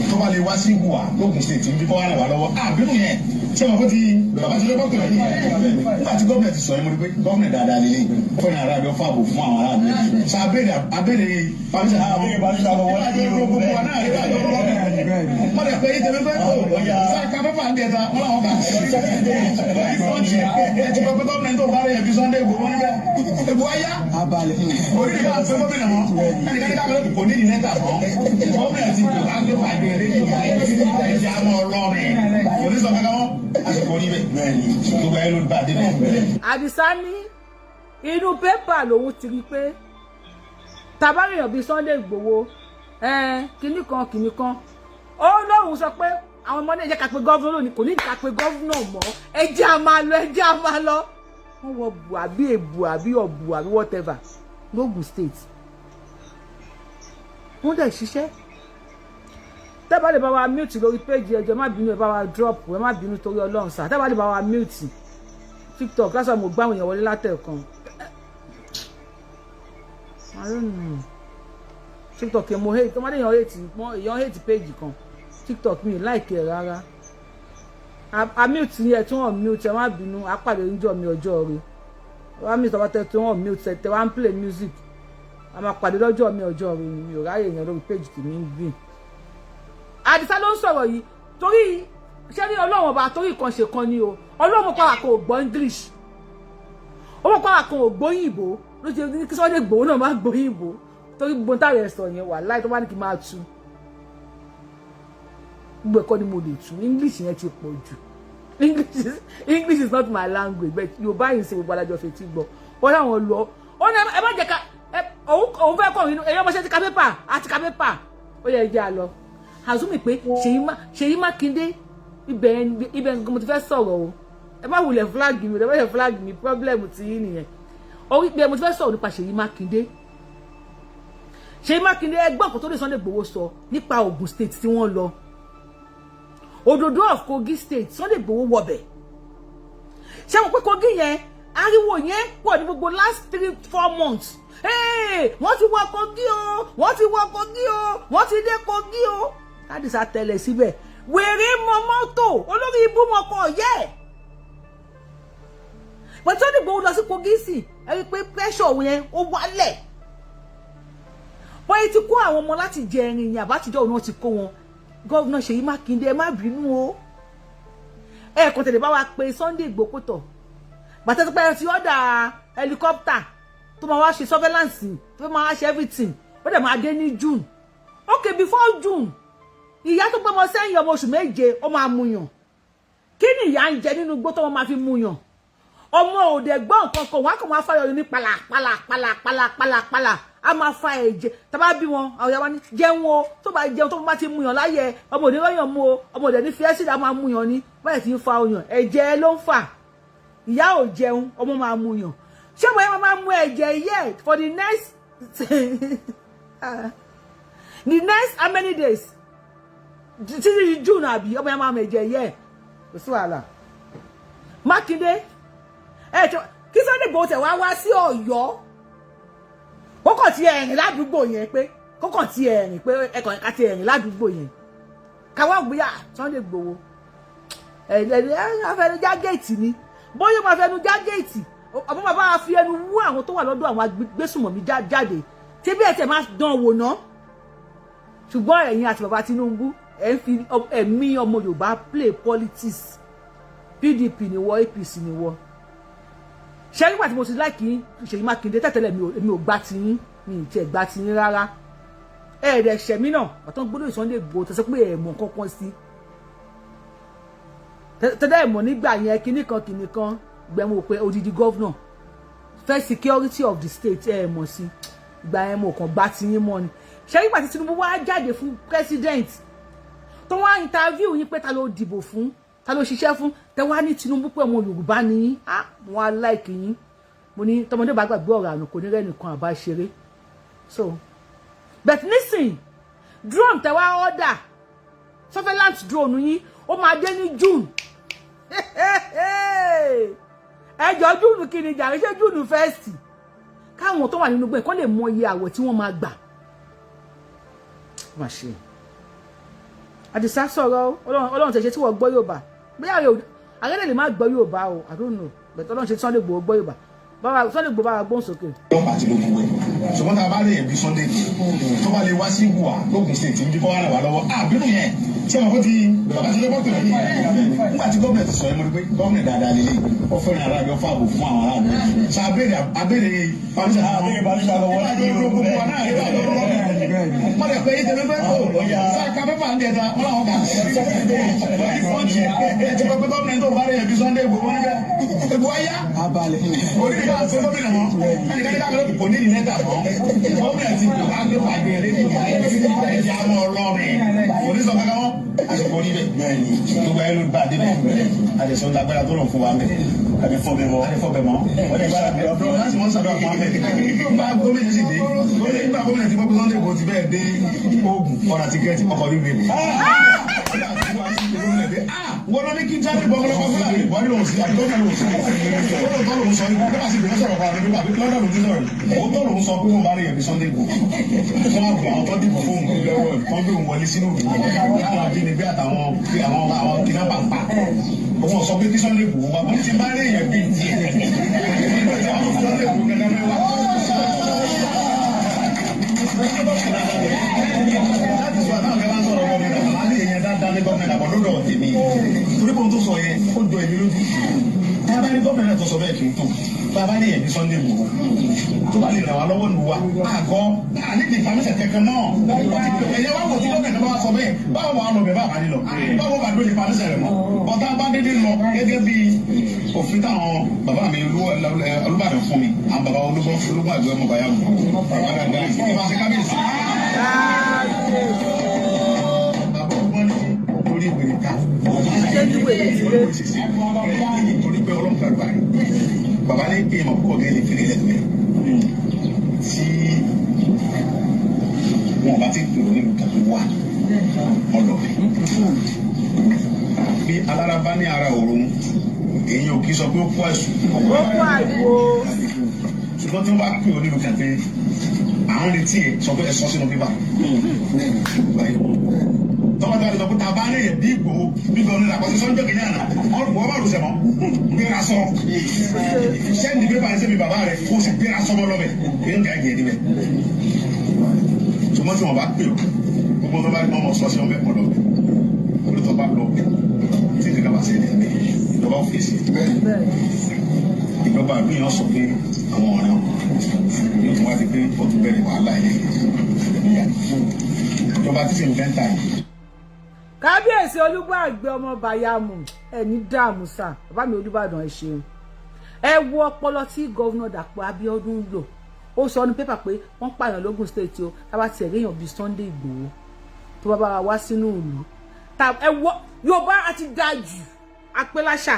tó bá lè wá sí Bùwà lógun State ń bí kọ́ wá ràn wá lọ́wọ́ àbínú yẹn. Ṣé wọn kò ti bàbá ti lọ́kọ̀ pẹ̀lú yìí? Nígbà tí gómìnà ti sọ yẹn, mo rí pé gómìnà dáadáa lélẹ̀ fún aráàlú, fún ààbò fún àwọn aráàlú. Ṣe abéèrè abéèrè permission? Gbogbo wa náà rí bàjọ́ lọ́wọ́. Wọ́n lè pẹ́ yí tẹ̀lé fẹ́ kó sáà pépà ń jẹta, wọ́n làwọn kà sí ẹ ti gbọ́ pé gómìnà tó bá rẹ̀ yẹn fi Sunday Igboho níbẹ̀ Ìgbò ayá orí ìgbà pé gómìnà mọ́ ẹnìkan ní káfíńtì kò ní ìdílé mọ́. Gómìnà ti kò bá gbé pàdé ẹ̀jẹ̀ àwọn ọlọ́rin kò ní sọ kankan mọ́, àsìkò rí bẹ́ẹ̀, gbogbo ayé ló bá dé bẹ́ẹ̀. Àdìsá ní inú pépà lòun ti rí i pé tabarìyàn bíi Sunday Igboho, kinní kan kinní kan, ó lóun sọ pé àwọn ọmọ náà jẹ́ ká pe governor lónìí, kò ní ká pe governor mọ́, ẹ jẹ́ a máa lọ, ẹ jẹ́ a máa lọ. Wọ́n wọ buàbí èbù àbí ọ̀bù àbí whatever l'Ógùn State, wọ́n dẹ̀ ṣiṣẹ́. Tẹ́bà lè bá wa mute lórí page, ẹjọ́ má bínú, ẹ bá wa drop, ẹ má bínú torí Ọlọ́run sá. Tẹ́bà lè bá wa mute TikTok lásán, mo gbá àwọn èèyàn wọlé látẹ̀kan. I don't know. TikTok yẹn, mo hate tọmọdé, èèyàn hate, èèyàn hate page kan TikTok, mi like ẹ rárá. A mute yẹn tí wọ́n mute, ẹ má bínú, a pàdé níjọ́ mi ọjọ́ rẹ. Wọ́n mute ọba tẹ tí wọ́n mute tẹ wá ń play music. A máa pàdé lọ́jọ́ mi ọjọ́ rẹ. Mi ò ráyè yẹn lórí page tèmi ń gbìn. Àdìsá ló ń sọ̀rọ̀ yìí torí ṣé ní Ọlọ́run ọba, torí kan ṣe kan ni o. Ọlọ́run pàwà kan ò gbọ́ English, ó mọ̀ pàwà kan ò gbóyìnbó, ló ṣe ní kí Sunday Igboho náà má gbóyìnbó, torí gbogbo táwọn ẹ̀ sọ yẹn wà láì tó bá ní kí n máa tu gbogbo ẹ̀kọ́ ni mo lè tu. English yẹn ti pọ̀ jù. English is not my language, but Yorùbá yìí ń ṣe gbogbo alájọ fetí gbọ́. Wọ́n láwọn lọ, ó ní ẹ má jẹ́ ká òun fẹ́ kọ̀ inú ẹ̀yọ́ ọmọọṣẹ́ ti ka pépà àti ka pépà, ó yẹ jẹ́ àlọ́ azumi pé Ṣèyí Mákindé. Ibẹ̀ ibẹ̀ nǹkan mo ti fẹ́ sọ̀rọ̀ o. Ẹ má wulẹ̀ flag mi, ẹ má wulẹ̀ flag mi, problem ti yín nìyẹn. Orí pé mo ti fẹ́ sọ̀rọ̀ nípa Ṣèyí Mákindé. Ṣèyí Mákindé, ẹgbọ́n kan tó lè Sunday Igboho sọ nípa Ogun State tí wọ́n lọ, Òdòdó of Kogi State. Sunday Igboho wọbẹ̀. Ṣé wọn pé Kogi yẹn, ariwo yẹn pọ̀ ní gbogbo last 3-4 months. Wọ́n ti wọ Kogi o, wọ́n ti wọ Kogi o, wọ́n ti dé Kogi o. Kádìsá tẹ̀lẹ̀ síbẹ̀, wèrè mọ mọ́tò, olórí ibú mọ́kọ̀ yẹ́ pẹ̀lú Sunday Igboho lọ sí Kogi sí. Ẹ rí i pé pressure yẹn ó wálẹ̀. Wọ́n ti kó àwọn ọmọ láti jẹ ẹrin yẹn, àbátijọ́ òun ti kó wọn. Governor Ṣèyí Mákindé, ẹ má bínú o, ẹ kò tẹ̀lé bá wa pé Sunday Igboho tọ̀ bàtẹ́ tó pẹ́ ti order helicopter tó máa wá ṣe surveillance, tó máa wá ṣe everything, ó dẹ̀ máa dé ní June. Okay, before June, ìyá tó gbọ́mọ sẹ́yìn, ọmọ oṣù 7, ó máa muyàn. Kí ni ìyá ń jẹ nínú igbó tó wọ́n máa fi muyàn? Ọmọ òde gbọ́ nǹkan kan, wọ́n á kàn máa fàyọ ní pàlà pàlà pàlà pàlà pàlà pàlà, a máa fa ẹ̀jẹ̀. Tá bá bí wọn, àwọn ìyá wa ní jẹun o, tó bá jẹun, tó bá ti muyàn láyẹ, ọmọ òde lọ́yàn mú o, ọmọ òde ní fíẹ́sì á máa muyàn ní báyìí, tí ń fa ọyàn, ẹ̀jẹ̀ ló ń fà. Ìyá ò jẹun, ọmọ máa muyàn. Ṣé ọmọ yẹn máa mú ẹ̀jẹ̀ yẹ for the next how many days títí di June? Àbí ọmọ yẹn máa mú ẹ̀jẹ̀ yẹ? Kò sí wàhálà. Mákindé, ẹ jọ, kí Sunday Igboho tẹ̀ wá wá sí Ọ̀yọ́, kókàn ti ẹ̀rìn ládùúgbò yẹn, pé kókàn ti ẹ̀rìn, pé ẹ̀kàn ká ti ẹ̀rìn ládùúgbò yẹn, káwá gbéyà Sunday Igboho ẹ̀ẹ́dẹ̀ẹ́dẹ́ afẹnujá géètì ni, bóyá ó máa fẹnu já géètì, àbọ̀ bàbá wa fi ẹnu wú àwọn tó wà lọ́dọ̀ àwọn agbésùmọ̀mí jáde, tí bí ẹ̀ tẹ̀ máa dán wò ná. Ṣùgbọ́n ẹ̀yin àti bàbá Tinubu, ẹ̀ ń fi ẹ̀mí ọmọ Yorùbá play politics. PDP ni wọ́, APC ni wọ́. Ṣé nígbà tí mo ti like Ṣèyí Mákindé tẹ́tẹ́lẹ̀, mi ò gbá tiyín, mi ì tiẹ̀ gbá tiyín rárá. Ẹ̀ẹ́dẹ̀ ṣẹ̀mí náà ọ̀tán gbọ́dọ̀ Sunday Igboho tẹ̀sẹ̀ pé ẹ̀ mọ̀ kankan sí tẹ́tẹ́ ẹ̀ mọ̀ nígbà yẹn, kinní kan kinní kan gbẹ̀mú pé odidi governor first security of the state, ẹ̀ mọ̀ sí ìgbà yẹn, mo kàn gbá tiyín mọ́ ni. Ṣé nígbà tí Tinubu wá jáde fún president, tó wá interview yín pé ta ló dìbò fún, ta ló ṣiṣẹ́ fún, tẹ wá ní Tinubu, pé ọmọ Yorùbá ni yín, á mo wá like yín. Mo ní tọmọdé bá gbàgbé ọ̀rọ̀ àná, kò ní rẹ́nìkan àbá ṣeré. So but nísìn, drone tẹ wá order, surveillance drone yín, ó máa dé ní June. Ẹjọ́ June kí ni jàre? Ṣé June 1st, káwọn tó wà nínú gbẹ kọ́ lè mọ iye àwẹ̀ tí wọ́n máa gbà? Má ṣe. Àdìsá sọ̀rọ̀. Ọlọ́run tẹ̀sẹ̀ tí wọ́n gbọ́ Yorùbá bóyá rẹ̀. Ààrẹ lè má gbọ́ Yorùbá o, I don't know, but Ọlọ́run ṣe Sunday Igboho gbọ́ Yorùbá. Báwa Sunday Igboho bá wa gbóhùn sókè. Ọlọ́pàá ti lógun wẹ̀, ṣùgbọ́n tá a bá rí ẹ̀bí Sunday tó bá lè wá sí Ìwà lógun State níbi kọ́ wá ràn wá lọ́wọ́, àbínú yẹn ṣé wọn kò ti bàbá ti lọ́gbọ́n pẹ̀lú yìí. Nígbà tí gómìnà ti sọ yẹn, mo rí pé gómìnà dáadáa lélẹ̀, ó fẹ́ràn aráàlú, ó fààbò fún àwọn aráàlú. Ṣe abéèrè permission? Abéèrè permission lọ́wọ́. Wọ́n lè pé ìtẹ̀lẹ́ fẹ́ kó sáà pépà ń jẹta, wọ́n làwọn kà sí ẹ ti pẹ́ pé gómìnà tó bá rí ẹ̀bí Sunday Igboho wọ́n ní bẹ́ẹ̀ èbú ayá orí ká ṣe gómìnà mọ́ ẹnìkan ní ká kò ní ìlẹ́tà mọ́. Gómìnà ti kò bá gbé pàdé ẹ̀jẹ̀ àmọ́ ọlọ́rin kò ní sọ kankan mọ́. Àsìkò rí bẹ́ẹ̀, gbogbo ayé ló bá dé bẹ́ẹ̀. Àdẹ̀sọ lágbára tó lọ fún wa mẹ́ àbí fọ́bẹ̀ mọ́, àbí fọ́bẹ̀ mọ́. Wọ́n lè gbára ọ̀dọ́ láti wọ́n sàdọ̀ fún wa mẹ́. Nígbà gómìnà sì dé, nígbà gómìnà ti gbọ́ pé Sunday Igboho ti bẹ́ẹ̀ dé Ògùn, ọ̀rà ticket ọkọ̀ orí mi. Wọ́n lọ ní kí jáde bọ́ ọlọ́kọ̀ Fúlàní wọ́n ní òun sí àbí gómìnà lòun sí, ó lóun tọ́ lòun sọ ní bí wọ́n sì bẹ̀rẹ̀ sọ̀rọ̀ fún àbí àbí lọ́dọ̀ lòun ti sọ̀rọ̀. Ó tọ́ lòun sọ pé wọ́n bá rí ẹ̀bí Sunday Igboho fún àbọ̀ àwọn tó dìbò fóun tó gbé òun wọlé sínú ìlú láwọn ajínigbé àtàwọn àwọn kidnapper ń pa. Òun sọ pé kí Sunday Igboho wá, wọ́n ti bá rí èèyàn bíi tiẹ̀ Sunday Igboho gẹ́gẹ́ mẹ́wàá láti sọ àtàwọn kẹfà ń sọ̀rọ̀ gómìnà àmàlẹ́ èèyàn dáadáa ní gómìnà àbọ̀ lọ́dọ̀ tèmi, torí pé ohun tó sọ yẹn, ó jọ èmi lójú. Tá a bá ní gómìnà tó sọ bẹ́ẹ̀ kì í tó bá a bá ní èèyàn bí Sunday Igboho tó bá lè ràn wá lọ́wọ́ nù wa àgọ́ àníbi ìfàmísẹ̀ kankan náà. Ẹ̀yẹ wá wò tí gómìnà bá wá sọ bẹ́ẹ̀, báwo wà á lọ bẹ̀, bá a bá ní lọ, báwo bá dóde ìfàmísẹ̀ rẹ̀ mọ́ bọ́tá bá dédé lọ gẹ́gẹ́ bí òfin táwọn bàbá mi Olúbàdàn fún mi, àwọn bàbá olúgbọ́n olúgbọ́n àgbẹ̀ ọmọ bàyà mọ̀ bàbá dáadáa ìfàṣẹ kábíyèsí. Bàbá ọgbọ́n ní orí ìwé ká. Ṣé ní wèrè ti dé? Torí pé Ọlọ́run gbàgbà rẹ̀, bàbá ní èèmọ̀ púpọ̀ gẹ́gẹ́ lè fi lẹ́gbẹ̀ẹ́ tí wọn bá ti pèrò nílùú kan wá ọlọ́bẹ̀. Bí alára bá ní ara òrùn, èyí ò kí sọ pé ó kó ẹ̀sùn. Ó kó àìwo. Ṣùgbọ́n tí wọ́n bá pè ọ́ nílùú kan pé à ń retí ẹ̀, sọ pé ẹ sọ sínú pépà tọ́wọ́ tó a lè sọ pé tá a bá ní èyàn bí Ìgbòho bí gómìnà àkọsí sọ́njọ́ kìíní àná wọ́n bá rùsẹ̀ mọ́ gbéra sọ sẹ́ndì pépà ẹ̀ sẹ́mi bàbá rẹ̀ kó o sì gbéra sọmọ lọ́bẹ̀ èyí ń ga ẹ̀jẹ̀ níbẹ̀. Ṣùgbọ́n tí wọ́n bá pè ọ́, gbogbo tó bá rí ọmọ sọ sí ọmọ ẹ̀kọ́ lọ́bẹ̀ orí tó bá lọ bẹ̀ tí nǹkan bá ṣẹlẹ̀ ẹ̀ ìjọba ò fèsì. Ìjọba àdúyàn yẹn sọ pé àwọn ọ̀rẹ́ wọn yóò tún wá di pé ó tún bẹ̀rẹ̀ wàhálà yẹn ìjọba títí ń fẹ́ ta yìí. Kábíyèsí Olúgbàgbé ọmọ Bàyàmù, ẹni dààmú sà. Bàbá mi Olúbàdàn, ẹ ṣeun. Ẹ wo ọpọlọ tí Governor Dàpọ̀ Abíọ́dún ń lò. Ó sọ ní pépà pé wọ́n pààyàn lógún State o, tábà tiẹ̀ réèyàn bíi Sunday Ìgbòho tó bá bá wa wá sínú ìlú. Ẹ wọ Yorùbá àti dájú, apẹ́láṣà,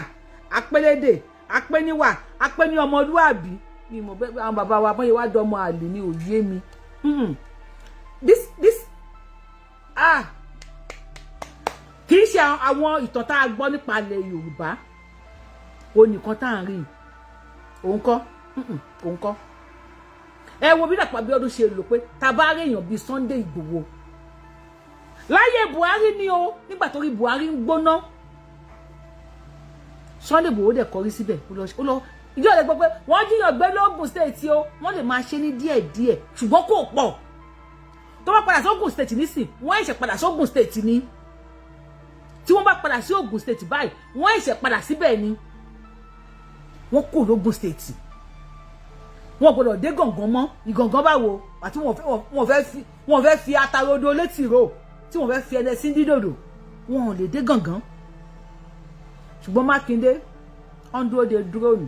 apẹ́lédè, apẹ́níwà, apẹ́ní ọmọlúàbí. Mi mọ̀ bẹ́ẹ̀, àwọn bàbá wa bọ́n yẹ wá dọmọ àlè ní òye mi. This ah, kì í ṣe àwọn ìtàn tá a gbọ́ nípa ilẹ̀ Yorùbá o nìkan tá à ń rí. Òun kọ́, òun kọ́. Ẹ wo bí Dàpọ̀ Abíọ́dún ṣe lò pé tá a bá rí èèyàn bíi Sunday Ìgbòho láyé Buhari ni o, nígbà tó rí Buhari ń gbóná, Sunday Ìgbòho dẹ̀ kọrí síbẹ̀. Ó lọ ìjọ rẹ̀ gbọ́ pé wọ́n jíyàn gbé lógùn State o. Wọ́n lè máa ṣe ní díẹ̀díẹ̀, ṣùgbọ́n kò pọ̀. Tó bá padà sógùn State nísìn, wọ́n ẹ̀ṣẹ̀ padà sógùn State ni. Tí wọ́n bá padà sí Ògùn State báyìí, wọ́n ẹ̀ṣẹ̀ padà síbẹ̀ ni. Wọ́n kò lógùn State, wọ́n gbọ́dọ̀ dé gàngán mọ́. Ìgàngán báwo? Àti wọ́n fẹ́ fi atarodo létí ro, tí wọ́n fẹ́ fi ẹlẹ́sìn sí dídòdò, wọn ò lè dé gàngán. Ṣùgbọ́n Mákindé wọ́n dúró de drone.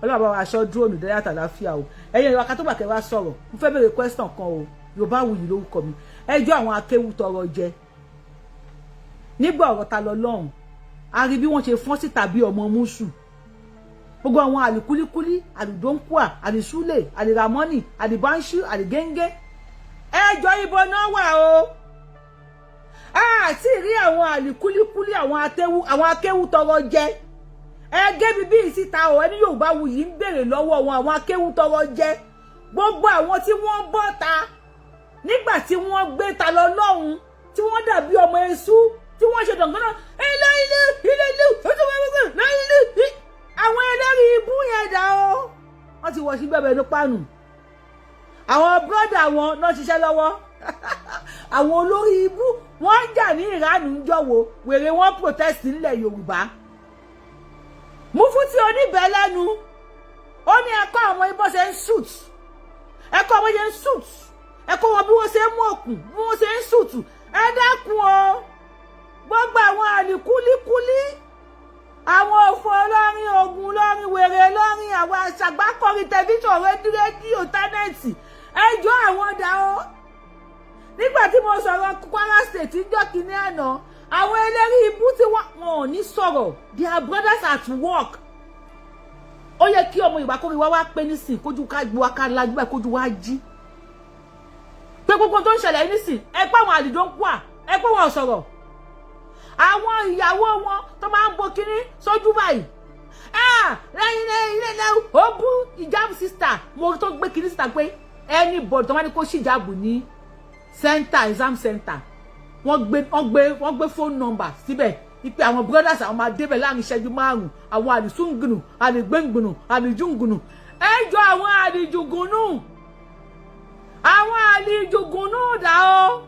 Ọlọ́run bá wa aṣọ drone dẹ́yà tàlàáfíà o. Ẹ̀yin ìwà kátó gbàkẹ́ wá sọ̀rọ̀, mo fẹ́ béèrè question kan o. Yorùbá Wuyì lórúkọ mi. Ẹjọ́ àwọn akéwù tọrọ jẹ nígbà ọ̀rọ̀ ta lọ lọ́hùn, a rí bí wọ́n ṣe fọ́n síta bí ọmọ mùsù. Gbogbo àwọn àlìkúlíkúlí, àlùdóńkùà, àlìsúlè, àlìràmọ́nì, àlìbáńṣú, àlìgẹ́ngẹ́, ẹjọ́ ibo náà wà o? Àti rí àwọn àlìkúlíkúlí, àwọn akéwù tọrọ jẹ, ẹgẹ́ bíbí síta o. Ẹni Yorùbá Wuyì ń béèrè lọ́wọ́ wọn, àwọn akéwù tọrọ jẹ, gbogbo àwọn tí wọ́n bọ́ ta nígbà tí wọ́n gbé ta lọ lọ́hùn, tí wọ́n dàbí ọmọ eṣú. Tí wọ́n ṣe dọ̀ngọ́nà ilé ilé ilé ilé ilé, àwọn ẹlẹ́rìí ibú yẹn dà o. Wọ́n ti wọ̀ sí bẹ́ẹ̀ ní pánù. Àwọn brother wọn náà ṣiṣẹ́ lọ́wọ́. Àwọn olórí ibú, wọ́n ń jà ní ìránù ń jọ̀wọ́ wèrè wọn protest nílẹ̀ Yorùbá. Mufti oníbẹ̀ lẹ́nu, ó ní ẹ̀kọ́ àwọn ibò ṣe ń suit, ẹ̀kọ́ àwọn ṣe ń suit, ẹ̀kọ́ wọn bí wọ́n ṣe ń mú òkun, bí wọ́n ṣe ń suit. Ẹ dákun o, gbogbo àwọn àlìkúlíkúlí, àwọn òfò lọ́rin, ogun lọ́rin, wèrè lọ́rin, àwọn àṣàgbákọrin, tẹlifíṣàn, rédíò, íńtánẹ́ẹ̀tì, ẹjọ́ àwọn dà o. Nígbà tí mo sọ̀rọ̀ Kwara State níjọ́ kìíní àná, àwọn eléré ibú tí wọ́n ò ní sọ̀rọ̀, their brothers at work. Ó yẹ kí ọmọ Yorùbá kórè wá wá pé nísìn, kójú ká gbó wá, ká lajú báyìí, kójú wá jí pé gbogbo tó ń ṣẹlẹ̀ nísìn. Ẹ pé àwọn àlìjọ ń kú à, ẹ pé wọn sọ̀rọ̀. Àwọn ìyàwó wọn tó máa ń bo kínní sójú báyìí, lẹ́yìn lẹ́yìn lẹ́yìn, ó bú ìjáàbù sister. Mo tó gbé kínní síta pé anybody tó máa ní kó ṣìjáàbù ní center, exam center, wọ́n gbé phone number síbẹ̀ ipe àwọn brothers àwọn máa débẹ̀ láàrin ìṣẹ́jú 5. Àwọn àlùsùngùnù, àlùgbẹ́ngbùnù, àlùjùngùnù, ẹ jọ, àwọn àlìjùgùnù, àwọn àlìjùgùnù dà o.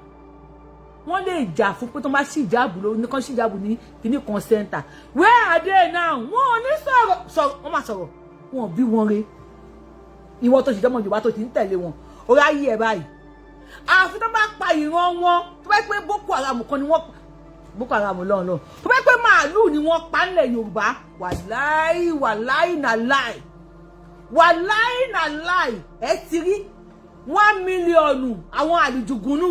Wọ́n lè jà fún pé tó bá ṣì jáàbù ló ní kán ṣì jáàbù ní kíní kan center. Where are they now? Wọn ò ní sọ̀rọ̀ sọ̀rọ̀. Wọ́n máa sọ̀rọ̀, wọn ò bí wọn re. Ìwọ tó ṣì jọmọ Yorùbá tó ti ń tẹ̀lé wọn, orí ayé ẹ̀ báyìí, àfi tó bá pa ìran wọn, tó bá pé Boko Haram kan ni wọ́n, Boko Haram lọ́n lọ́n, tó bá pé màálù ni wọ́n pa ńlẹ̀ Yorùbá, wàláì wàláì nà láì, wàláì nà láì, ẹ ti rí 1 million àwọn àlùjùgúnù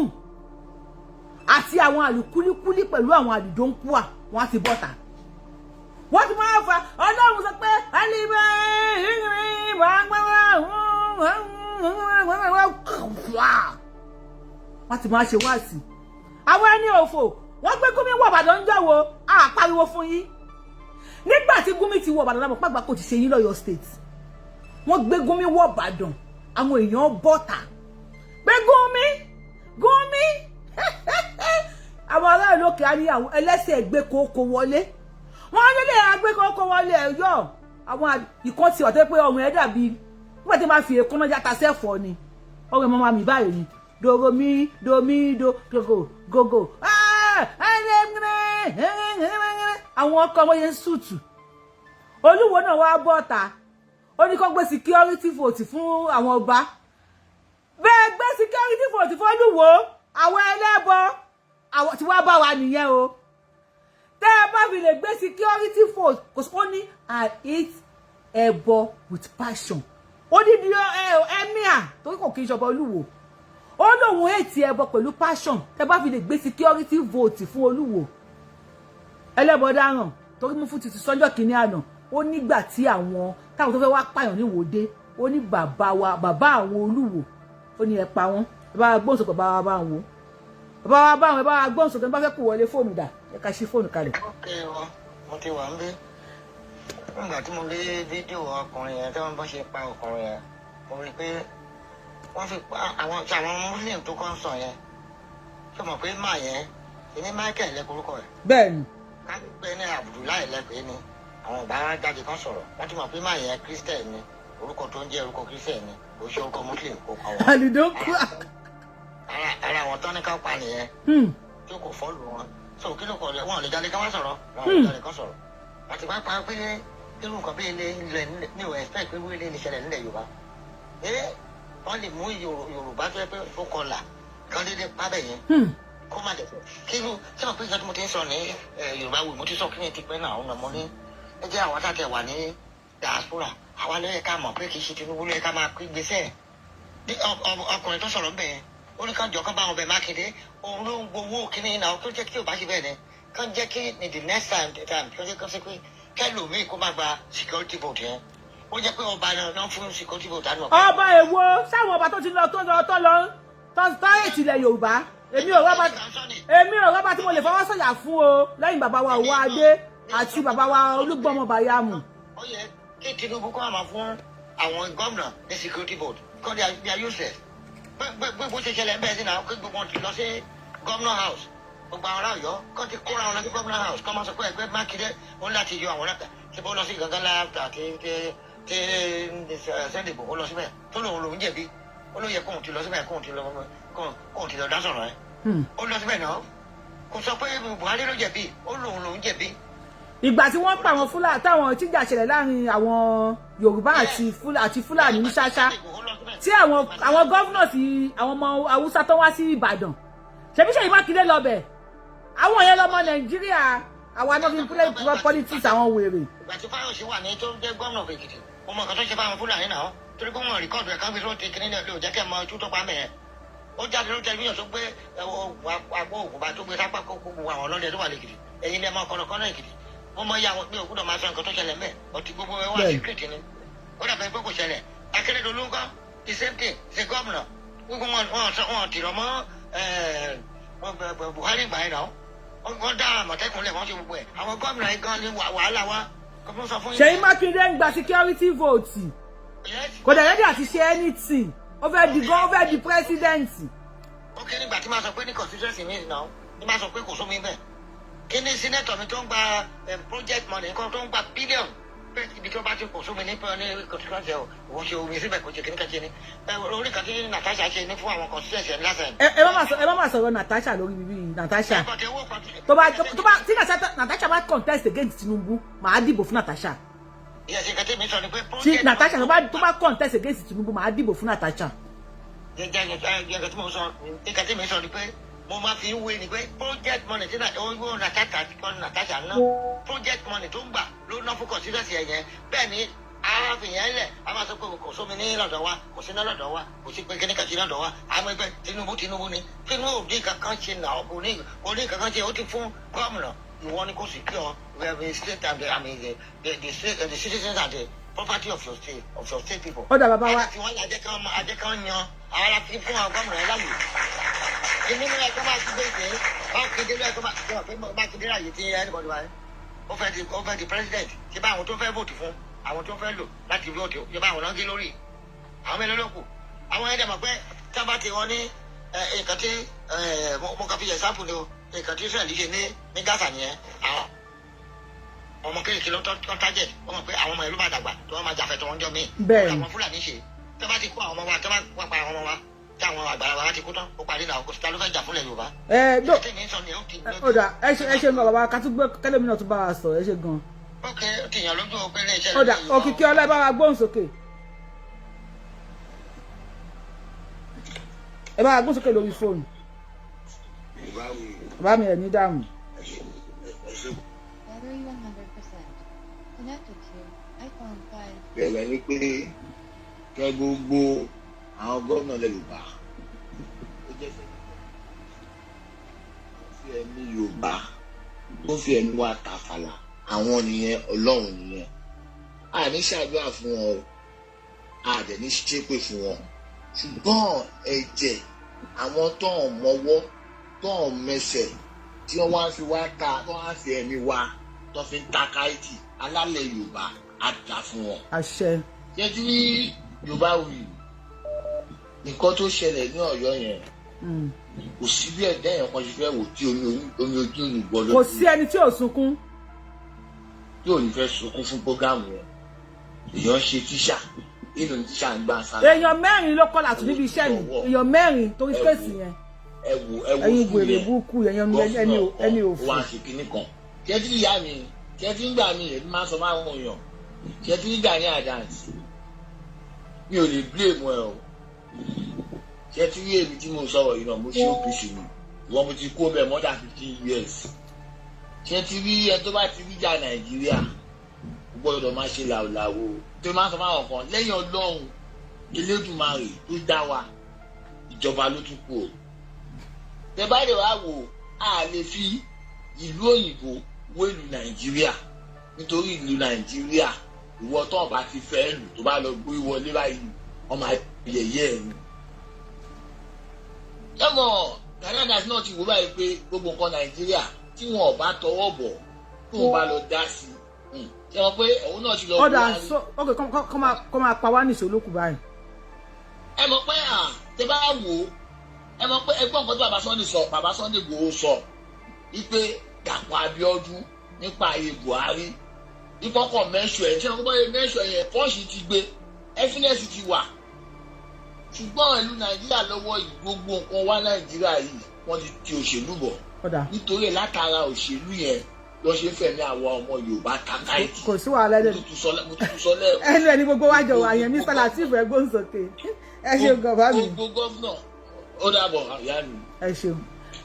àti àwọn àlùkúlíkúlí pẹ̀lú àwọn àlùdóńkúà, wọ́n á ti bọ́ta, wọ́n ti máa fa Ọlọ́run sọ pé alibẹ́ ìrìn wọ́n ti máa ṣe wáàsí. Àwọn ẹni òfò, wọ́n gbé Gúnmi wọ Ìbàdàn ń jọ̀wọ́ àpariwo fún yín. Nígbà tí Gúnmi ti wọ Ìbàdàn, lámọ̀ pàgbà kò ti ṣe yín lọ́yọ̀ State. Wọ́n gbé Gúnmi wọ Ìbàdàn, àwọn èèyàn bọ́ta pé Gúnmi, Gúnmi. Àwọn aráàlú òkè á ní àwọn ẹlẹ́sẹ̀ gbé kókó wọlé, wọ́n nílé agbé kókó wọlé ẹ̀yọ́. Àwọn ìkan ti wà tó pé ọrùn ẹ̀ dàbí nígbà tí wọ́n máa fi èékánná játa sẹ́fọ̀ọ́ ni, ọrùn ẹ̀ máa mì báyìí ni, dòrò mi do mi do gogo gogo. Àwọn ọkọ wọn yẹn ń sùtù. Olúwo náà wá bọ́ta, ó ní kó gbé security vote fún àwọn ọba. Bẹ́ẹ̀ gbé security vote fún Olúwo, àwọn ẹlẹ́bọ, àwọn tí wọ́n bá wa nìyẹn o. Tẹ́ ẹ bá fi lè gbé security vote, kò sí. Ó ní, "I hate ẹbọ with passion." Ó ní di emir torí kò kí n ṣọba Olúwo, ó lóun hate ẹbọ pẹ̀lú passion. Tẹ́ bá fi lè gbé security vote fún Olúwo, ẹlẹ́bọ dáràn, torí mú fún títí sọ́jọ́ kìíní àná. Ó nígbà tí àwọn táwọn tó fẹ́ wá pààyàn níwòde, ó ní bàbá wa, bàbá àwọn Olúwo, ó ní ẹ pa wọ́n. Ẹ bá wa gbóhùn sókè, bàbá wa bá wọn, bàbá wa bá wọn, ẹ bá wa gbóhùn sókè. Ẹ bá fẹ́ kó wọlé, fóònù dà? Ẹ ká ṣí fóònù kalẹ̀. Ok o, mo ti wà ń bí. Nígbà tí mo rí fídíò ọkùnrin yẹn tí wọ́n bá ṣe pa ọkùnrin yẹn, mo rí i pé wọ́n fi pa àwọn tí àwọn Muslim tó kọ́ ń sọ yẹn. Ṣé o mọ̀ pé máa yẹn ìní Michael lẹ́kọ̀ọ́rúkọ ẹ̀? Bẹ́ẹ̀ni. Ká pé ní Abdullahi lẹ́pẹ́ ni àwọn ọba wa jáde kan sọ̀rọ̀. Wọ́n ti mọ̀ pé máa yẹn Christian ni, orúkọ tó ń jẹ́ orúkọ Christian ni, kò ṣe orúkọ Muslim, kò kàn wọ́n. Àlùdókù. Ara àwọn tán ní ká pa nìyẹn tí kò fọ́ọ̀lù wọn. So kí ló kọ̀ lẹ̀? Wọn ò lè jáde ká wá sọ̀rọ̀, wọn ò lè jáde ká sọ̀rọ̀. Àti pápá pé irú nǹkan bí ilé ilẹ̀ mi ò expect pé irú ilé lè ṣẹlẹ̀ nílẹ̀ Yorùbá. Ẹ wọ́n lè mú Yorùbá tó yẹ pé ó kọlà kán dédé pábẹ̀ yẹn kó má lè kí irú ṣé wọn pé ìjọba tí mo ti ń sọ ní Yorùbá wù, mo ti sọ kí ni ti pẹ́ náà ọ̀nà. Mo ní ẹ jẹ́ àwọn tá a tẹ̀ wà ní diaspora, àwa ló yẹ ká mọ̀ pé kì í ṣe Tinubu ló yẹ ká máa pín gbèsè. Ọkùnrin tó sọ̀rọ̀ ń bẹ̀ yẹn, ó ní kán jọ kán bá wọn bẹ̀ Mákindé, òun ló ń gbowó kíní náà tó jẹ́ kí ò bá ṣe bẹ́ẹ̀ ni kán jẹ́ kí ní the next time kán jẹ́ kán ṣe pé kẹlòmíì kó má gba security vote yẹn. Ó jẹ́ pé ọba náà fún security vote àná. Ọba èwo? Sáwọn ọba tó ti lọ, tó lọ, tó lọ, tó ètì ilẹ̀ Yorùbá, èmi ò rọ́bà tí mo lè fọwọ́ sọ̀yà fún o lẹ́yìn bàbá wa Òwò Adé àti bàbá wa Olúgbọ́mọ Bàyàmù. Ó yẹ kí Tinubu kó àmà fún àwọn gómìnà ní security vote because they are useless. Gbé bó ṣe ṣẹlẹ̀ ń bẹ́ẹ̀ sí náà, kí gbogbo wọn ti lọ sí governor house. Gbogbo àwọn ará Ọ̀yọ́ kọ́ ti kóra wọn lọ sí governor house, kọ́ máa sọ pé ẹgbẹ́ Mákindé ó ń láti yọ àwọn ọlọ́pàá. Ṣé bó lọ sí gangan láta tí tí tí Sunday Igboho lọ síbẹ̀ tó lòun lòun jẹ̀bi, ó ló yẹ kóun ti lọ síbẹ̀, kóun ti lọ dá sọ̀rọ̀ ẹ̀. Ó lọ síbẹ̀ náà, kò sọ pé Buhari ló jẹ̀bi, ó lòun lòun jẹ̀bi. Ìgbà tí wọ́n pa àwọn Fúlàní, táwọn tíjà ṣẹlẹ̀ láàrin àwọn Yorùbá àti Fúlàní ní Ṣáṣá, tí àwọn governor sí àwọn ọmọ Haúsá tó wá sí Ìbàdàn, ṣebí Ṣèyí Mákindé lọ bẹ̀. Àwọn yẹn lọmọ Nàìjíríà, àwa náà fi ń play politics, àwọn wèrè. Ìgbà tí Fáyọ̀ṣe wà ní tó ń jẹ́ gómìnà Èkìtì, ó mọ nǹkan tó ṣe fáwọn Fúlàní náà, torí pé wọ́n record ẹ̀ kan fi sóòtì kìnìún náà ló jẹ́ kẹ́ mọ ojú tó pa mẹ́ẹ̀. Ó jáde lórí tẹlifíṣàn tó gbé àpò ògùn bá tó gbé sápá kó gbogbo àwọn ọlọ́dẹ tó wà lẹ́kìtì. Ẹ̀yin lẹ́ mọ kọ́nàkọ́nà Èkìtì, mo mọ iye àwọn mi ò gbọ́dọ̀ máa sọ nǹkan tó ṣẹlẹ̀ mẹ́ ọtí gbogbo ẹ wà secret ni. Ó dàbẹ̀ pé kò ṣẹlẹ̀. Akérédolú ńkọ́? The same thing, ṣe gómìnà gbogbo wọn, wọn sọ wọn tìrọ mọ́ Buhari gbà yẹn náà, wọ́n dá Àmọ̀tẹ́kùn lẹ̀, wọ́n ṣe gbogbo ẹ̀. Àwọn gómìnà yìí gan ni wàhálà wa kò tún sọ fún yín. Ṣèyí Mákindé ń gba security vote. Kò dẹ̀ ready àti ṣe anything. Ó fẹ́ di president. Ó kí nígbà tí máa sọ pé ní constituency mi náà ní máa sọ pé kò sómi bẹ́ẹ̀, kí ní senator mi tó ń gba project money nǹkan tó ń gba billion pé ibi tó bá ti kò sómi ní constituency ẹ̀, òun ṣe omi síbẹ̀, kò ṣe kíní kan ṣe ní orí kan tí Natasha ṣe ní fún àwọn constituency ẹ̀ lásán. Ẹ má sọ̀rọ̀ Natasha lórí bíbí. Natasha, tó bá tí Natasha bá contest against Tinubu, màá dìbò fún Natasha. Tí Natasha tó bá contest against Tinubu, màá dìbò fún Natasha. Nǹkan tí mi sọ ni pé mo máa fi ń wé ni pé project money tí owó Natasha kọ́, Natasha ná project money tó ń gbà ló ná fún constituency ẹ̀ yẹn. Bẹ́ẹ̀ ni a fi yẹn lẹ̀, a máa sọ pé kò sómi ní lọ́dọ̀ wa, kò sí ní lọ́dọ̀ wa, kò sí pé kíní kan sí lọ́dọ̀ wa. Àmọ́ ẹgbẹ́ Tinubu, Tinubu ni Tinubu ò ní kankan ṣe nà, kò ní, kò ní kankan ṣe. Ó ti fún gómìnà, ìwọ ni kò sì kí ọ the state and the, I mean, the citizens and the property of your state people. Ó dà, bàbá wa. Àti wọn àjẹkàn yan àwọn aláfi fún àwọn gómìnà yẹn láàyè. Èmi ní ẹ̀kọ́ máa ti gbé ìpè Mákindé lẹ́ẹ̀kọ́ máa pé Mákindé ráàyè tí anybody wáyé. Ó fẹ́ di president. Ṣé bá àwọn tó fẹ́ vote fún, àwọn tó fẹ́ lò láti vote, ṣé bá àwọn náà gé lórí àwọn mélòó ló kù? Àwọn ẹ̀dẹ̀ mọ̀ pé tí wọ́n bá ti wọ́n ní nǹkan tí mo kàn fi yẹ sáàpù ni o, nǹkan tí Israẹli ṣe ní Gaza nìyẹn. Àwọn ọmọ kéèké ló tọ́ target. Wọ́n mọ̀ pé àwọn ọmọ yẹn ló máa dàgbà tí wọ́n máa jàfẹ́ tó wọ́n jọ míì. Àwọn Fúlàní ṣe tí wọ́n bá ti kó àwọn ọmọ wa, tí wọ́n bá pa àwọn ọmọ wa, tí àwọn àgbàlagbà wa ti kú tán, ó parí náà. Kò sí ta ló fẹ́ jà fúnlẹ̀ Yorùbá. Ẹ dó, ó dà, ẹ ṣe gan, bàbá. Ká tún gbé kẹlẹ́mi náà tún bá wa sọ̀rọ̀. Ẹ ṣe gan. Ok, ó ti yàn lójú o pé ilé iṣẹ́. Ó dà, Òkìkí Ọlá, ẹ bá wa gbóhùn sókè. Ẹ bá wa gbóhùn sókè lórí fóònù. Bàbá mi, ẹ̀ ní dààmú. Battery 100%. Connected to iPhone 5. Bẹ̀rẹ̀ ni pé kẹ́ gbogbo àwọn gómìnà ilẹ̀ Yorùbá ó jẹ́ sẹ́yìn tó fi ẹ̀mí Yorùbá, tó fi ẹ̀mí wa tàfàlà, àwọn nìyẹn, Ọlọ́run nìyẹn. A ní ṣàdúrà fún wọn o, a dẹ̀ ní ṣépè fún wọn, ṣùgbọ́n ẹ̀jẹ̀ àwọn tó ń mọwọ́ tó ń mẹsẹ̀ tí wọ́n wá fi wá ta, tó wá fi ẹ̀mí wa tó fi ń ta káìtì, alálẹ̀ Yorùbá á dà fún wọn. Àṣẹ. Ṣé tí Yorùbá wì, nǹkan tó ṣẹlẹ̀ ní Ọ̀yọ́ yẹn, kò sí bí ẹ̀dá èèyàn kan ṣe fẹ́ wò tí omi ojú ò ní gbọ́ Kò lójú sí ẹni tí ò sunkún. tí ò ní fẹ́ sunkún fún program yẹn. Èèyàn ṣe tíṣà, inú tíṣà ń gbà sára. Èèyàn mẹ́rin ló kọ́ làtún níbi iṣẹ́ mi, èèyàn mẹ́rin torí case yẹn. Ẹ wo, ẹ wo. Ẹ̀yin fún wèrè yẹn burúkú ẹ̀yin ẹni òfò. Wá ṣe kinní kan, ṣé tí ìyá mi, ṣé tí ń gbà mí, èmi máa ń sọ fáwọn èèyàn, ṣé tí Gani Adams, mi ò lè blame ẹ o. Ṣé tí èmi tí mo sọ̀rọ̀ yìí náà, mo ṣe OPC mi, ìwọ́n mo ti kó bẹ́ẹ̀ more than 15 years. Ṣé tí rí ẹ tó bá ti rí jà Nàìjíríà, ó gbọ́dọ̀ máa ṣe làwòlàwò tó máa ń sọ fáwọn kan lẹ́yìn Ọlọ́run Elédùmarè tó dá wa, ìjọba ló tún kù o. Tẹ bá lè wá wò, á lè fi ìlú òyìnbó wé ìlú Nàìjíríà, nítorí ìlú Nàìjíríà, ìwọ tó bá ti fẹ́ lù, tó bá lọ gbé wọlé báyìí, wọ́n máa yẹ̀yẹ́ ẹ̀ ni. Yẹ́mọ̀ Gani Adams náà ti wò báyìí pé gbogbo nǹkan Nàìjíríà tí wọn ò bá tọwọ́ bọ̀, tó ń bá lọ dá sí i, ṣé wọn pé òun náà ti lọ. Ọ̀dà so, ok, kọ́ máa pa wá nìṣó lókù báyìí. Ẹ mọ̀ pé à tẹ bá wò ó, ẹ mọ̀ pé ẹgbọ́n nǹkan tí bàbá Sunday sọ, bàbá Sunday Igboho sọ. Wípé Dàpọ̀ Abíọ́dún nípa ayé Buhari ìkọkọ̀ mẹ́sọ̀ ẹ̀, tí wọ́n bá yẹ mẹ́sọ̀ yẹn, Punch ti gbé, evidence ti wà. Ṣùgbọ́n ìlú Nàìjíríà lọ́wọ́ yìí, gbogbo nǹkan wá Nàìjíríà yìí, wọ́n ti ti òṣèlú bọ̀. Ọ̀dà. Nítorí ẹ̀, látara òṣèlú yẹn lọ ṣe fẹ̀mí àwa ọmọ Yorùbá takáìtì. Kò sí wàhálà ẹni. Mo tuntun sọ lẹ́ẹ̀kan. Ẹnu ẹni gbogbo wájọ wà yẹn. Mr Lateef, ẹgbọn sókè. Ẹ ṣeun gan, bá mi. Gbogbo governor, ó dàbọ̀, ìyá mi. Ẹ ṣeun.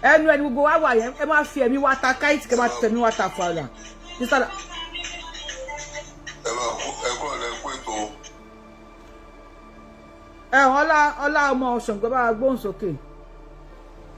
Ẹnu ẹni gbogbo wa wà yẹn. Ẹ máa fi ẹ̀mí wa ta káìtì, kẹ máa fi ẹ̀mí wa ta fàlà. Mr. Ẹ bá ẹ kúrò lẹ kú ètò. Ẹ ọlá ọlá ọmọ Ṣàngó, bá wa gbóhùn sókè.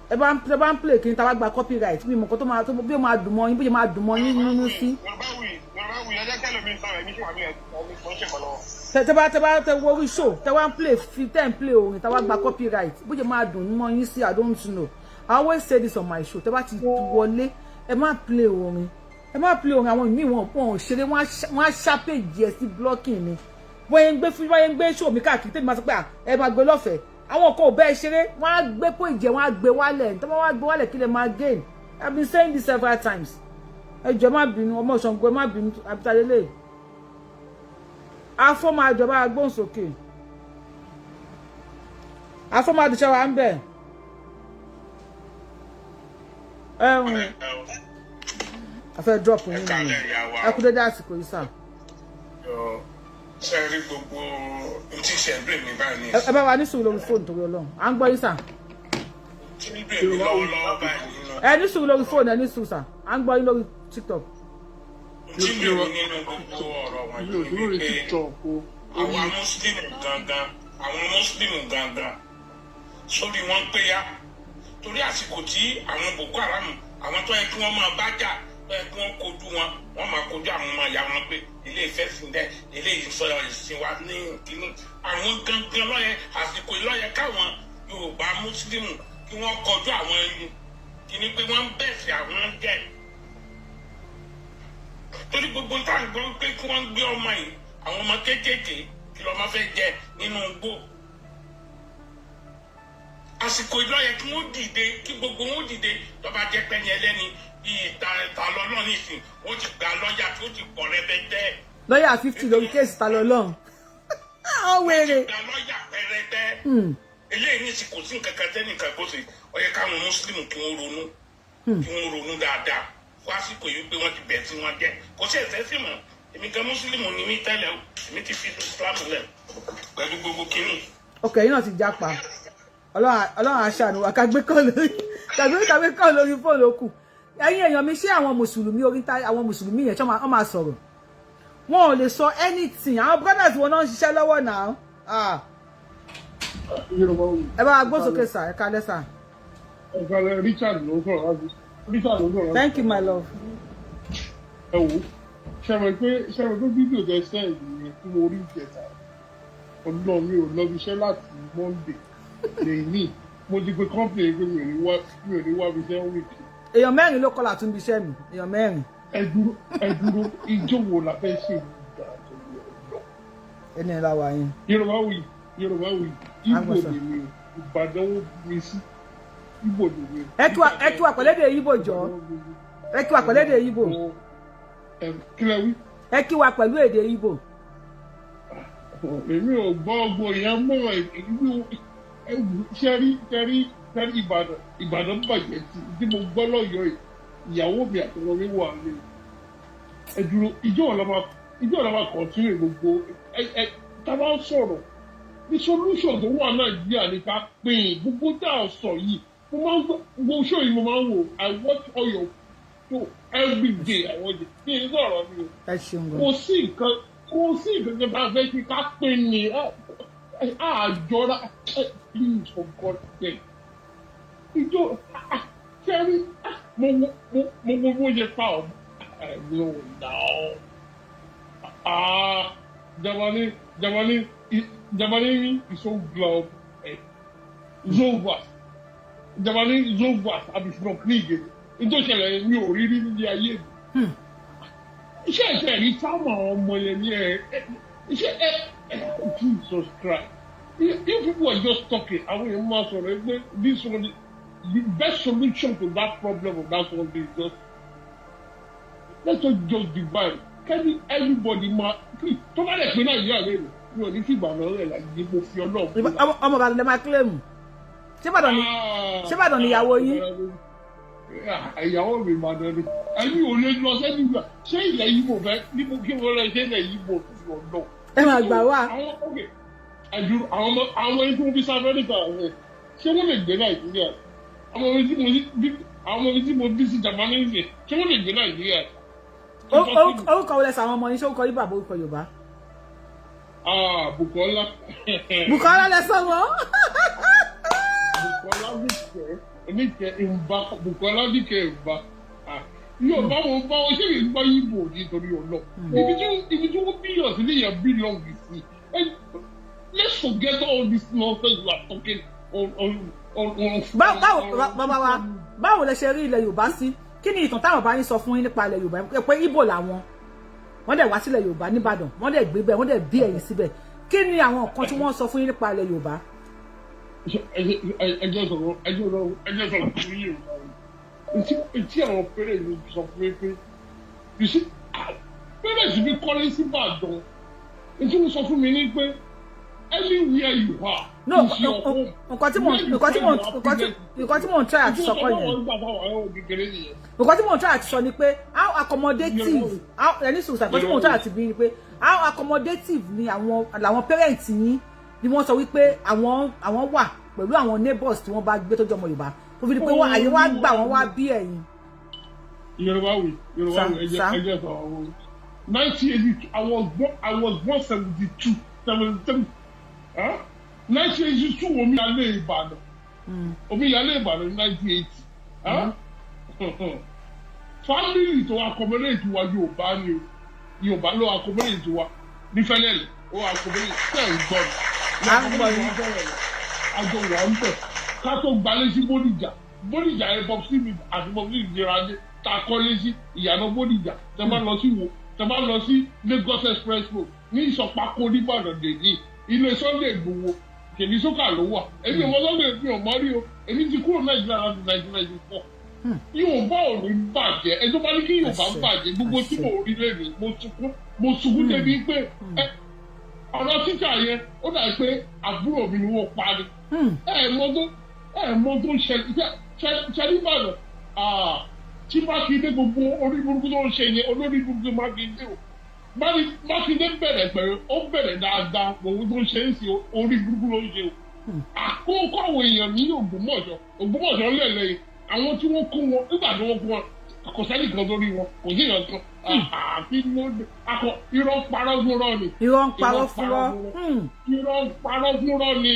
Ẹ bá ń play kí n ta wá gba copyright mi mọ̀ kó tó máa tó bí ó máa dùn mọ́ yín, bí ó máa dùn mọ́ yín nínú sí. Yorùbá wì, Yorùbá wì, ẹ jẹ́ kẹ́lòmíì sọ̀rọ̀, èmi sì wà nílẹ̀, mo ń ṣèkọ́ lọ́wọ́. Tẹ wo orí show, tẹ wá ń play, fi tẹ ń play orin, tẹ wá gba copyright, bó ṣe máa dùn mọ́ yín sí, I don't know. I always say this on my show: tẹ bá ti wọlé, ẹ má play orin, ẹ má play orin. Àwọn míì, wọn ò ṣeré, wọn á ṣàpèjì ẹ sí blocking ni. Bóyá ń gbé fún, bóyá ń gbé show mi káàkiri, tẹ́mi máa sọ pé à ẹ máa gbé lọ́fẹ̀ẹ́, àwọn kan ò bẹ́ẹ̀ ṣeré, wọ́n á gbé pé ìjẹ́, wọ́n á gbé wálẹ̀. Tó bá wọ́n á gbé wálẹ̀, kí lè máa gain? I have been saying this several times. Ẹ jọ̀ọ́, má bínú, ọmọ Ṣàngó, ẹ má bínú. Abitalele afọmọ àjọba, agbóhùnsókè. Afọmọ àdìsẹ wa ń bẹ ẹhùn a fẹ́ drop yín nìyẹn. Ẹ kú dédé àsìkò yìí, sà. Ṣe rí gbogbo n tí ṣe ń bèrè mi báyìí ní Ẹ bá wa ní sùúrù lórí fóònù, torí Ọlọ́run, à ń gbọ́ yín, sà. Tí ń bèrè mi lọ́wọ́lọ́wọ́ báyìí nínú Ẹ ní sùúrù lórí fóònù, ẹ ní sùúrù, sà, à ń gbọ́ yín lórí TikTok. Tí ń bèrè mi nínú gbogbo ọ̀rọ̀ wọ̀nyí ni wípé àwa mùsùlùmí gangan, àwọn mùsùlùmí gangan, sórí wọn pé ya torí àsìkò tí àwọn Boko Haram, àwọn tó yẹ kí wọ́n máa bá jà, tó yẹ kí wọ́n kojú wọn, wọ́n máa kojú àwọn ọmọ ìyá wọn pé ilé ìfẹ́ sìn dẹ́ ilé ìsọyọ ìsìn wa ní kínní. Àwọn gangan lọ́yẹ, àsìkò lọ́yẹ káwọn Yorùbá mùsùlùmí kí wọ́n kojú àwọn kínní pé wọ́n ń bẹ̀sẹ̀ àwọn jẹ́, torí gbogbo tá à ń gbọ́ pé kí wọ́n gbé ọmọ yìí, àwọn ọmọ kéékèèké, kí lọ́mọ fẹ́ jẹ nínú igbó? Àsìkò ìlọ́yẹ kí wọ́n dìde, kí gbogbo wọn dìde. Tó bá jẹ́ pẹ́ni ẹlẹ́ni bíi ta ta lọ́lọ́ nísìn, wọ́n ti gba lọ́ọ̀yà tó ti pọ̀ rẹpẹtẹ. Lọ́ọ̀yà 50 lórí case ta lọ́lọ́run, àwọn wèrè. Gba lọ́ọ̀yà pẹrẹtẹ. Eléyìí ní ìsìn, kò sí nǹkan kan tẹ́nìkan kó sì ó yẹ káwọn mùsùlùmí kí wọ́n ronú, kí wọ́n ronú dáadáa fún àsìkò yìí pé wọ́n ti bẹ̀ sí wọn jẹ́. Kò sí ẹ̀sẹ̀ sí mọ́. Èmi gan mùsùlùmí ni mí tẹ́lẹ̀ o, èmi ti fi Islam lẹ̀ pẹ̀lú gbogbo kínní. Ok, yín náà ti jápa. Ọlọ́run aṣàánú wa. Kàgbé kọ́ lórí kàgbé kọ́ lórí fóònù òkú. Ẹ̀yin èèyàn mi, ṣé àwọn mùsùlùmí orí ta, àwọn mùsùlùmí yẹn, ṣé wọ́n máa sọ̀rọ̀? Wọn ò lè sọ anything. Àwọn brothers wọn náà ń ṣiṣẹ́ lọ́wọ́ náà. Ah. Ẹ bá wa gbó sókè, sà. Ẹ kálẹ́, sà. Ẹ Richard ló sọ̀rọ̀ láti Richard ló sọ̀rọ̀. Thank you, my love. Ẹ wò, ṣe mọ̀ pé fídíò tẹ send yẹn tí mo rí ìjẹta, ọdún mi ò lọ bí iṣẹ́ láti Monday lèyìn. Mo ti pe company pé mi ò ní wá bí iṣẹ́ week. Èèyàn mẹ́rin ló kọlà tún bí iṣẹ́ mi, èèyàn mẹ́rin. Ẹ dúró, ẹ dúró, ìjọ wo la fẹ́ ṣe ìgbà tó yẹ lọ? Ẹni ẹ̀ la wà yín. Yorùbá wì, Yorùbá wì, Ìgbò lèmi o, Ìbàdàn ó mi sí, Ìgbò lèmi o. Ẹ kí wa pẹ̀lẹ́dẹ̀ Ìgbò jọ, ẹ kí wa pẹ̀lẹ́dẹ̀ Ìgbò. Kílẹ̀ wí. Ẹ kí wa pẹ̀lú èdè Ìgbò. Èmi ò gbọ́ ọgbọ́n yẹn mọ́. Èmi ò ṣẹ́rí ṣẹ́rí ṣẹ́rí. Ìbàdàn, Ìbàdàn bàjẹ́ tí mo gbọ́ lọ́yọ̀ọ́ yìí, ìyàwó mi àtọmọ mi wà ní. Ẹ dúró, ìjọ ọ̀la máa continue gbogbo ẹ tá a bá ń sọ̀rọ̀ ní solution tó wà Nàìjíríà ní ká pín in. Gbogbo tá a sọ yìí, mo máa ń gbọ́ gbogbo show yìí, mo máa ń wò. I watch all your show every day, I watch it. Kí n sọ̀rọ̀ mi o. Ẹ ṣeun gan. Kò sí nǹkan kan tá a fẹ́ kí ká pín ní àjọra. Please, for God's sake, ìjọ ṣẹ́rí, mo wo ṣe pa ọ́ no now. Ah, Germany, Germany, Germany is so glad so vast. Germany is so vast. Àbí from krieg nítorí ṣẹlẹ̀, mi ò rí rí nílé ayé mi. Iṣẹ́ ìṣe rí táwọn àwọn ọmọ yẹn ní ẹ iṣẹ́ ẹ ẹ. Jesus Christ, if people are just talking, àwọn èèyàn máa sọ̀rọ̀ pé this one The best solution to that problem of that country is just let's not just divide. Kẹ́ni everybody ma please, tó bá lè pín Nàìjíríà lẹ́nu, mi ò ní fi Ìbàdàn rẹ̀ láti mo fi Ọlọ́run fún wa. Ọmọ Ìbàdàn lè máa claim. Ṣé Ìbàdàn ni ìyàwó yín? Ìyàwó mi Ìbàdàn ni. Ẹ̀yin ò lè lọ sẹ́ni gbà. Ṣé ilẹ̀ Yíbò fẹ́ níbo kí wọ́n lọ ṣé ilẹ̀ Yíbò tó fi ọ̀dọ́? Ẹ máa gbà wá. Àwọn, ok, àjù àwọn ọmọ, àwọn ẹni tí wọ́n fi sí Amẹ́ríkà rẹ̀, ṣé wọ́n lè gbé Nàìjíríà? Àwọn ọmọ tí mo bí sí Jamani ṣe, ṣé wọ́n lè gbé Nàìjíríà? Orúkọ wo lẹ sọ àwọn ọmọ yín? Ṣé orúkọ Yíbò àbí orúkọ Yorùbá? Ah, Bukola. Bukola lẹ sọ wọn. Bukola Níkẹ́, Níkẹ́ Nba, Bukola Níkẹ́ Nba. Ah, yóò bá wọn bá wọn ṣé lè gbọ́ Yíbò nítorí ọlọ́. Ibi tí wọ́n bíyàn sí léèyàn belong sí. And let's forget all this nonsense we are talking on. Báwo, bàbá wa, báwo lẹ ṣe rí ilẹ̀ Yorùbá sí? Kí ni ìtàn táwọn bá yín sọ fún yín nípa ilẹ̀ Yorùbá, pé Ìgbò làwọn, wọ́n dẹ̀ wá sílẹ̀ Yorùbá nìbàdàn, wọ́n dẹ̀ gbé bẹ́ẹ̀, wọ́n dẹ̀ bí ẹ̀yin síbẹ̀? Kí ni àwọn nǹkan tí wọ́n sọ fún yín nípa ilẹ̀ Yorùbá? Ẹjẹ sọ̀rọ̀ fún yín o. Etí àwọn parents mi sọ fún mi pé, you see, parents mi kọ́lé sí Ìbàdàn. Etí wọ́n sọ fún mi ní pé anywhere you are. No, nǹkan tí mò ń try àti sọ kọ́ yẹn. Nǹkan tí mò ń try àti sọ ni pé how accommodative, how, ẹni sùn sà, nǹkan tí mò ń try àti bí ni pé how accommodative ni àwọn làwọn parents yín ni wọ́n sọ wípé àwọn wà pẹ̀lú àwọn neighbors tí wọ́n bá gbé tó jọmọ Yorùbá, tó fi di pé wọ́n àyè wá gbà wọ́n wá bí ẹ̀yin. Yorùbá wì, Yorùbá wì, ẹjẹ sọ àwọn 1982. I was born 72, 73, 1982. Omi yalé Ìbàdàn, omi yalé Ìbàdàn ní 1980. Family tó accommodate wa, Yorùbá ni o. Yorùbá ló accommodate wa ní Fẹ́lẹ́lẹ̀, ó accommodate tẹ̀ ń gbọ́ mi. À ń gbọ́ yín. Àjọ wà ń bẹ̀ ká tó gbalé sí Bódìjà. Bódìjà yẹn, popsi mi àti popsi mi jẹra dé ta kọ́lé sí ìyànà Bódìjà. Tẹ bá lọ sí wo, tẹ bá lọ sí Lagos Express Road ní Ìsọpákó nìbàdàn dèjì, ilé Sunday Igboho kèmí sókà ló wà. Èmi ò mọ Sunday, mi ò mọ rí o. Èmi ti kúrò Nàìjíríà láti 1994. Yorùbá ò ní bàjẹ́. Ẹ tó bá ní kí Yorùbá bàjẹ́, gbogbo tí mo rí lẹ́nu, mo sunkún, mo sunkún débi pé ọ̀rọ̀ títà yẹn, ó dà pé àbúrò mi ni wọ́n pa ni. Ẹ mọ tó ń ṣẹlẹ̀ ṣẹlẹ̀ Ìbàdàn tí Mákindé, gbogbo orí burúkú tó ń ṣe yẹn, olórí burúkú Mákindé o. Mákindé bẹ̀rẹ̀ pẹ̀lú, ó bẹ̀rẹ̀ dáadáa, gbogbo tó ń ṣe é sí orí burúkú ló ń ṣe o. Àkókò àwọn èèyàn ní Ògbómọ̀ṣọ́, Ògbómọ̀ṣọ́ lẹ̀lẹ̀, àwọn tí wọ́n kó wọn, nígbà tí wọ́n kó wọn, kò sẹ́nì kan tó rí wọn, kò sí èèyàn kan. Àfi akọ irọ́ parọ́ fúnrọ́ ni. Irọ́ ń parọ́ fúnrọ́. Irọ́ ń parọ́ fúnrọ́ ni.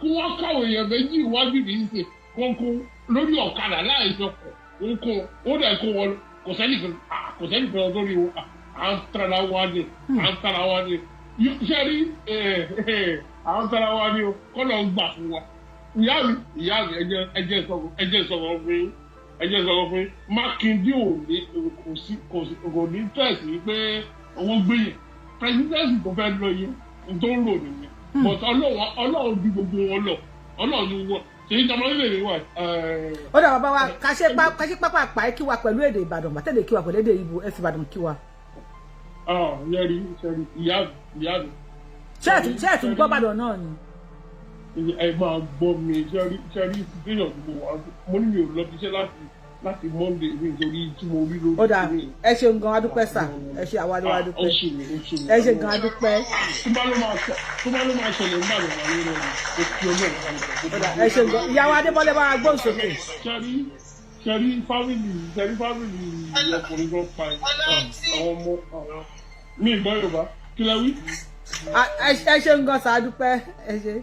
Kí wọ́n káwọn èèyàn méjì iwájú ní í ṣe kónkó lórí ọ̀kadà láìsọkọ̀ kónkó, ó dẹ̀ kó wọn, kò sẹ́nì kan tó rí wọn. À ń tara wa ni, à ń tara wa ni. Ṣé rí, à ń tara wa ni o. Kọ́ lọ gbà fún wa. Ìyá mi, ẹjẹ sọ̀rọ̀ fún yín, ẹjẹ sọ̀rọ̀ fún yín. Mákindé ò ní, kò sí kò ní tẹ̀sí pé owó gbé yẹn presidency tó fẹ́ lọ yẹn tó ń rò nìyẹn, but Ọlọ́run ju gbogbo wọn lọ. Ọlọ́run ju wọn ṣèyí jọmọ nílé mi wà. Ó dà, bàbá wa, kàṣe pápá àpá kí wa pẹ̀lú èdè Ìbàdàn, bàtẹ́lẹ̀ kí wa pẹ̀lú èdè Ìgbò, ẹ fi Ìbàdàn kí wa. Yẹri sẹri, ìyá mi. Ṣé ẹ̀ tún gbọ́ Ìbàdàn náà ni? Ẹ máa gbọ́ mi. Sẹ́rí situation tí mo wà, mo ní mi ò lọ fiṣẹ́ láti Monday nítorí tí mo rí lórí. Ó dà, ẹ ṣeun gan, adúpẹ́ sà. Ẹ ṣe, àwa ló wá dúpẹ́. Ẹ ṣe gan, adúpẹ́. Tó bá ló máa ṣẹlẹ̀ nígbà tó wà nínú rẹ̀, ó fi Ọlọ́run. Ó dà, ẹ ṣeun gan. Ìyàwó Adébọ́lé, bá wa gbóhùn sókè. Sẹ́rí family ọkùnrin tó pa àwọn ọmọ mi ìgbọ́ Yorùbá, kí lẹ wí? Ẹ ṣeun gan sà, adúpẹ́, ẹ ṣe.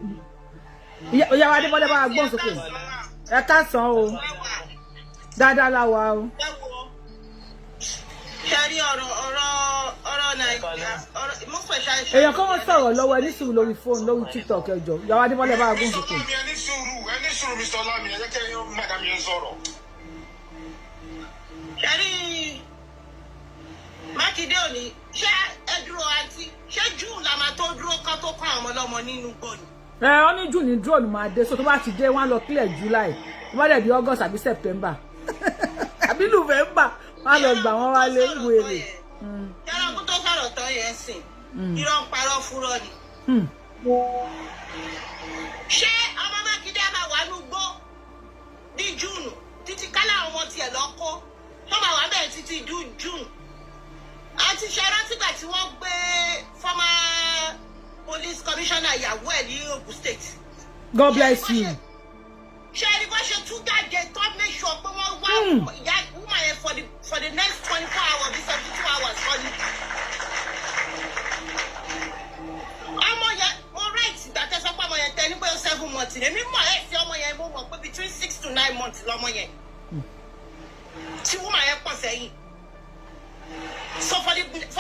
Ìyàwó Adébọ́lé, bá wa gbóhùn sókè. Ẹ káàsán o, dáadáa la wà o. Ṣẹ́rí ọ̀rọ̀ Nàìjíríà, ọ̀rọ̀ mo fẹ́ ṣe. Èèyàn kan wọ́n sọ̀rọ̀ lọ́wọ́, ẹ ní sùúrù lórí fóònù, lórí TikTok. Ẹ jọ̀ọ́, ìyàwó Adébọ́lé, bá wa gbóhùn sókè. Ẹni sùúrù, ẹni sùúrù, Mr. Olami, ẹ jẹ́ kí ẹyin madam yẹn sọ̀rọ̀. Ṣẹ́rí Mákindé òní, ṣé ẹ dúró, àǹtí, ṣé June la máa tó dúró kán tó kọ́ àwọn ọmọ ọlọ́mọ nínú gbòòní? Ẹ wọ́n ní June ní drone máa dé, so tó bá ti dé, wọ́n á lọ clear July, tó Wọ́n dẹ̀ di August àbí September àbí November, wọ́n á lọ gbà wọ́n wálé, wèrè. Yàrá tó sọ̀rọ̀ tán yẹn sìn, irọ́ ń parọ́ fúrọ́ ni. Ṣé ọmọ Mákindé á máa wà núgbó ní June títí kálá àwọn ọmọ tiẹ̀ lọ kó tó máa wà bẹ́ẹ̀ títí June? Àti ṣe rántí gbà tí wọ́n gbé former police commissioner ìyàwó ẹ̀ ní Ogun State? God bless you. Ṣé ẹni bó ṣe tún jáde tó make sure pé wọ́n wá ìyá woman yẹn for the next 24 hours bí 72 hours kọ́ ni. Ọmọ yẹn mo right ìgbà tẹ́ sọ pé ọmọ yẹn tẹ ní pé ó 7 months ní, èmi mọ̀ ẹ́ sí ọmọ yẹn, mo mọ̀ pé between 6 to 9 months lọ́mọ yẹn tí woman yẹn pọ̀ sẹ́yìn. So for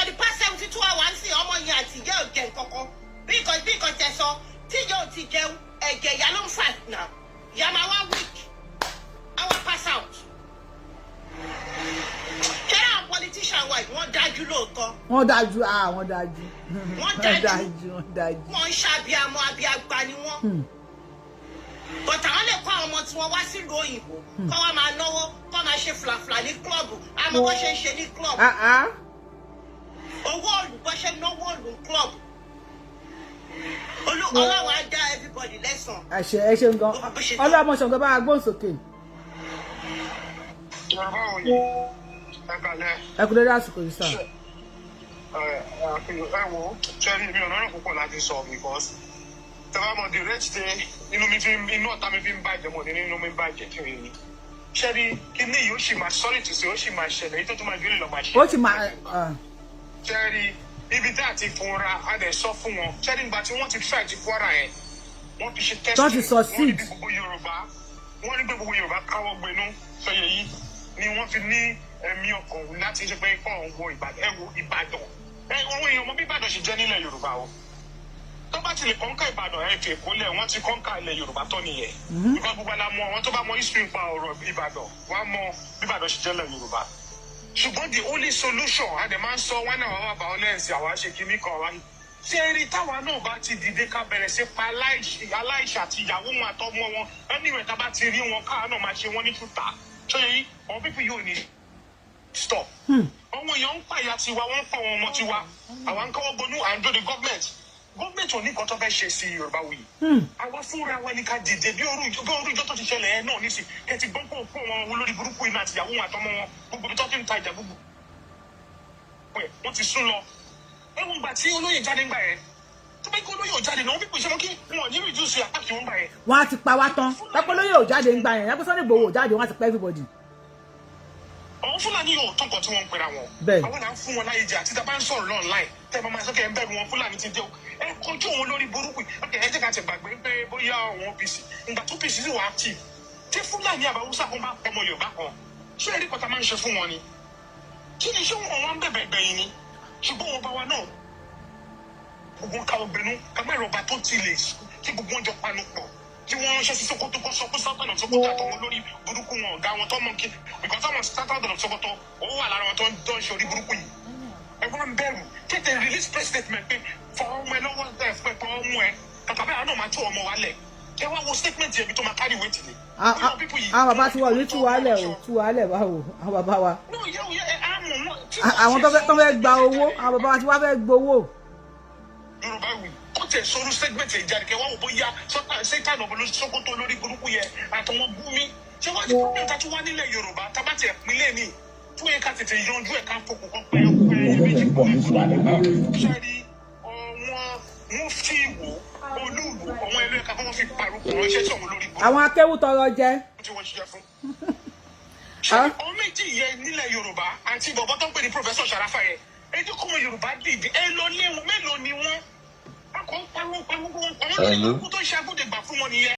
the past 72 hours sí, ọmọ yẹn àti ìyá ò jẹ nǹkankan. Bí nǹkan tẹ sọ tí ìyá ò ti jẹun, ẹ̀jẹ̀ ìyá ló ń fà náà, ìyá máa wá weak, á wá pass out. Ṣé àwọn politician wa yìí, wọ́n dájú lóòótọ́. Wọ́n dájú, ah, wọ́n dájú. Wọ́n dájú. Wọ́n dájú. Wọ́n ń ṣàbíamọ, abiagba ni wọ́n. But àwọn lè kó àwọn ọmọ tí wọ́n wá sílùú òyìnbó kọ́ wá máa náwó, kọ́ máa ṣe flafla ní club. Àmọ́ bó ṣe ń ṣe ní club, Ah ah. owó òlù, bó ṣe náwó òlù club. Ọlọ́run á dá everybody lẹ́sàn. Ẹ ṣe, ẹ ṣeun gan. Ọlọ́mọ ṣàngó bá wa gbóhùn sókè. Yorùbá òye, ẹ kalẹ̀. Ẹ kú lórí àsìkò yìí, sir. Ẹ ẹ wo, ṣẹ́rí mi ò lọ́rọ̀ púpọ̀ láti sọ because tẹ́lá mọ̀ the rate tẹ inú mi fi, inú ọ̀tá mi fi ń bàjẹ́, mọ̀ ní inú mi ń bàjẹ́ kí ni. Ṣẹ́rí kíní yìí, ó sì máa, sorry to say, ó sì máa ṣẹlẹ̀, èyí tó tún máa gbélé lọ máa ṣẹlẹ̀. Ó sì máa. Ṣẹ́rí ibi tí a ti fúnra a dẹ̀ sọ fún wọn, ṣẹ́rí nígbà tí wọ́n ti try ti Kwara yẹn, wọ́n fi ṣe testing. Tó ti succeed. Wọ́n ní bí gbogbo Yorùbá, wọ́n ní pé gbogbo Yorùbá káwọ́ gbénú sọyẹ yìí ni wọ́n fi ní ẹ̀mí ọkàn láti ṣe pé kọ́ ọ̀hún wo Ìbàdàn. Ẹ wo Ìbàdàn, ẹ àwọn èèyàn mọ bí Ìbàdàn ṣe jẹ́ nílẹ̀ Yorùbá o. Tó bá ti lè conquer Ìbàdàn, ẹ fi Èkó lẹ̀, wọ́n ti conquer ilẹ̀ Yorùbá tó nìyẹn. Because gbogbo la mọ, àwọn tó bá mọ history nípa ọ̀rọ̀ Ìbàdàn, wọ́n á mọ bí Ìbàdàn ṣe jẹ́ nílẹ̀ Yorùbá. Ṣùgbọ́n the only solution, a dẹ̀ máa ń sọ wọn náà, wà violence, àwa ṣe kinní kan, àwa ṣé eré táwa náà bá ti dìde ká bẹ̀rẹ̀ sí pa aláìṣẹ̀ àti ìyàwó wọn àtọmọ wọn, anyway, tá a bá ti rí wọn, káà náà máa ṣe wọn ní túta ṣé yìí, àwọn people yóò ní stop. Àwọn èèyàn ń pàyà tiwa, wọ́n ń pa àwọn ọmọ tiwa, àwa ń kọ́wọ́ gbonú, à ń dóde government. Government ò ní nǹkan tó fẹ́ ṣe sí Yorùbá wuyì. Àwa fúnra wa ní ká dìde bí orú ìjọ tó ti ṣẹlẹ̀ ẹ náà nísì kẹ́ ti gbọ́n kó kó wọn olórí burúkú iná àti ìyàwó wọn àtọmọ wọn, gbogbo ibi tó ti ń ta ìjà, gbogbo ẹ̀ wọ́n ti sún lọ. Ẹ̀wọ̀n gbà tí olóyè jáde ńgbà yẹn, tó bá kí olóyè ò jáde náà, wọ́n fi pèsè wọn kí wọn ò ní reduce attack wọn gbà yẹn. Wọ́n á ti pa wá tán. Pápẹ́ lóye ò jáde ń gbà yẹn, yàtọ̀ Sunday Igboho ò jáde, wọ́n á ti pa everybody. Àwọn Fúlàní yóò tó nǹkan tí wọ́n ń pera wọn. Àwọn là ń fún wọn láyé jẹ àti tá a bá ń sọ̀rọ̀ online, tẹ́ ẹ máa máa sọ kẹ́ ẹ ń bẹ̀rù wọn. Fúlàní ti dé o, ẹ kọjú òun lórí burúkú. Ok, ẹ jẹ́ ká ti gbàgbé pé bóyá àwọn OPC, ìgbà tó OPC sì wà active, tí Fúlàní àbáwúsá kan bá ọmọ Yorùbá kan, ṣé ẹ̀rí kọta máa ń ṣe fún wọn ni? Kí ni ṣé wọn wọn ń bẹ̀bẹ̀ gbẹ̀yìn ni? Ṣùgbọ́n wọn bá wa náà, gbogbo káwọ́ gbẹnu ká má rọba tó ti lè kí gbogbo wọn jọ panu pọ̀, kí wọ́n ránṣẹ́ sí Sokoto, kó sọ fún Sultan of Sokoto àtọwọn lórí burúkú wọn, ọ̀gá wọn tó mọ̀ kí, because àwọn Sultan of Sokoto, ó wà lára wọn tó ń ṣe orí burúkú yìí. Ẹ wá ń bẹ̀rù tètè release press statement pé fọ ọmọ ẹ lọ́wọ́, ẹ fẹ́ fọ ọmọ ẹ, kàkà bẹ́ẹ̀ àwọn náà máa tó ọmọ wa lẹ̀. Ẹ wá wo statement yẹn bí tó máa carry weight ni. Àwọn bàbá tí wọ́n ò ní tú wàhálẹ̀ o, tú wàhálẹ̀ báwo? Àwọn bàbá wa, àwọn tó fẹ́ gba owó, àwọn bàbá wa tí wọ́n fẹ́ gbowó. Yorùbá wì kó tẹ̀ sọ̀rọ̀ statement yẹn jáde, kẹ́ wá wò bóyá Sultan of Sokoto lórí burúkú yẹn àtàwọn Gumi ṣé wọ́n ti problem tá tún wá nílẹ̀ Yorùbá, tá bá tiẹ̀ pínlẹ̀ ní tó yẹ ká tètè yanjú ẹ̀, ká fokùn kan pé méjì ṣẹ́rí ọ̀wọ́n mufti Ìwò, Olúwo, àwọn ẹlẹ́ka kí wọ́n fi parukọ ránṣẹ́ sí àwọn olórí burúkú Àwọn akéwù tọrọ jẹ. tí wọ́n ṣiṣẹ́ fún. Ṣé àwọn méjì yẹn nílẹ̀ Yorùbá àti bọ̀bọ̀ tó ń pè ní Professor Sharafa yẹn, ẹ jẹ́ kọ́mọ Yorùbá dìde, ẹ lọ lé wọn, mélòó ni wọ́n? A kò ń pariwo pariwo wọn, àwọn olórí burúkú tó ń ṣe agbódegbà fún wọn nìyẹn.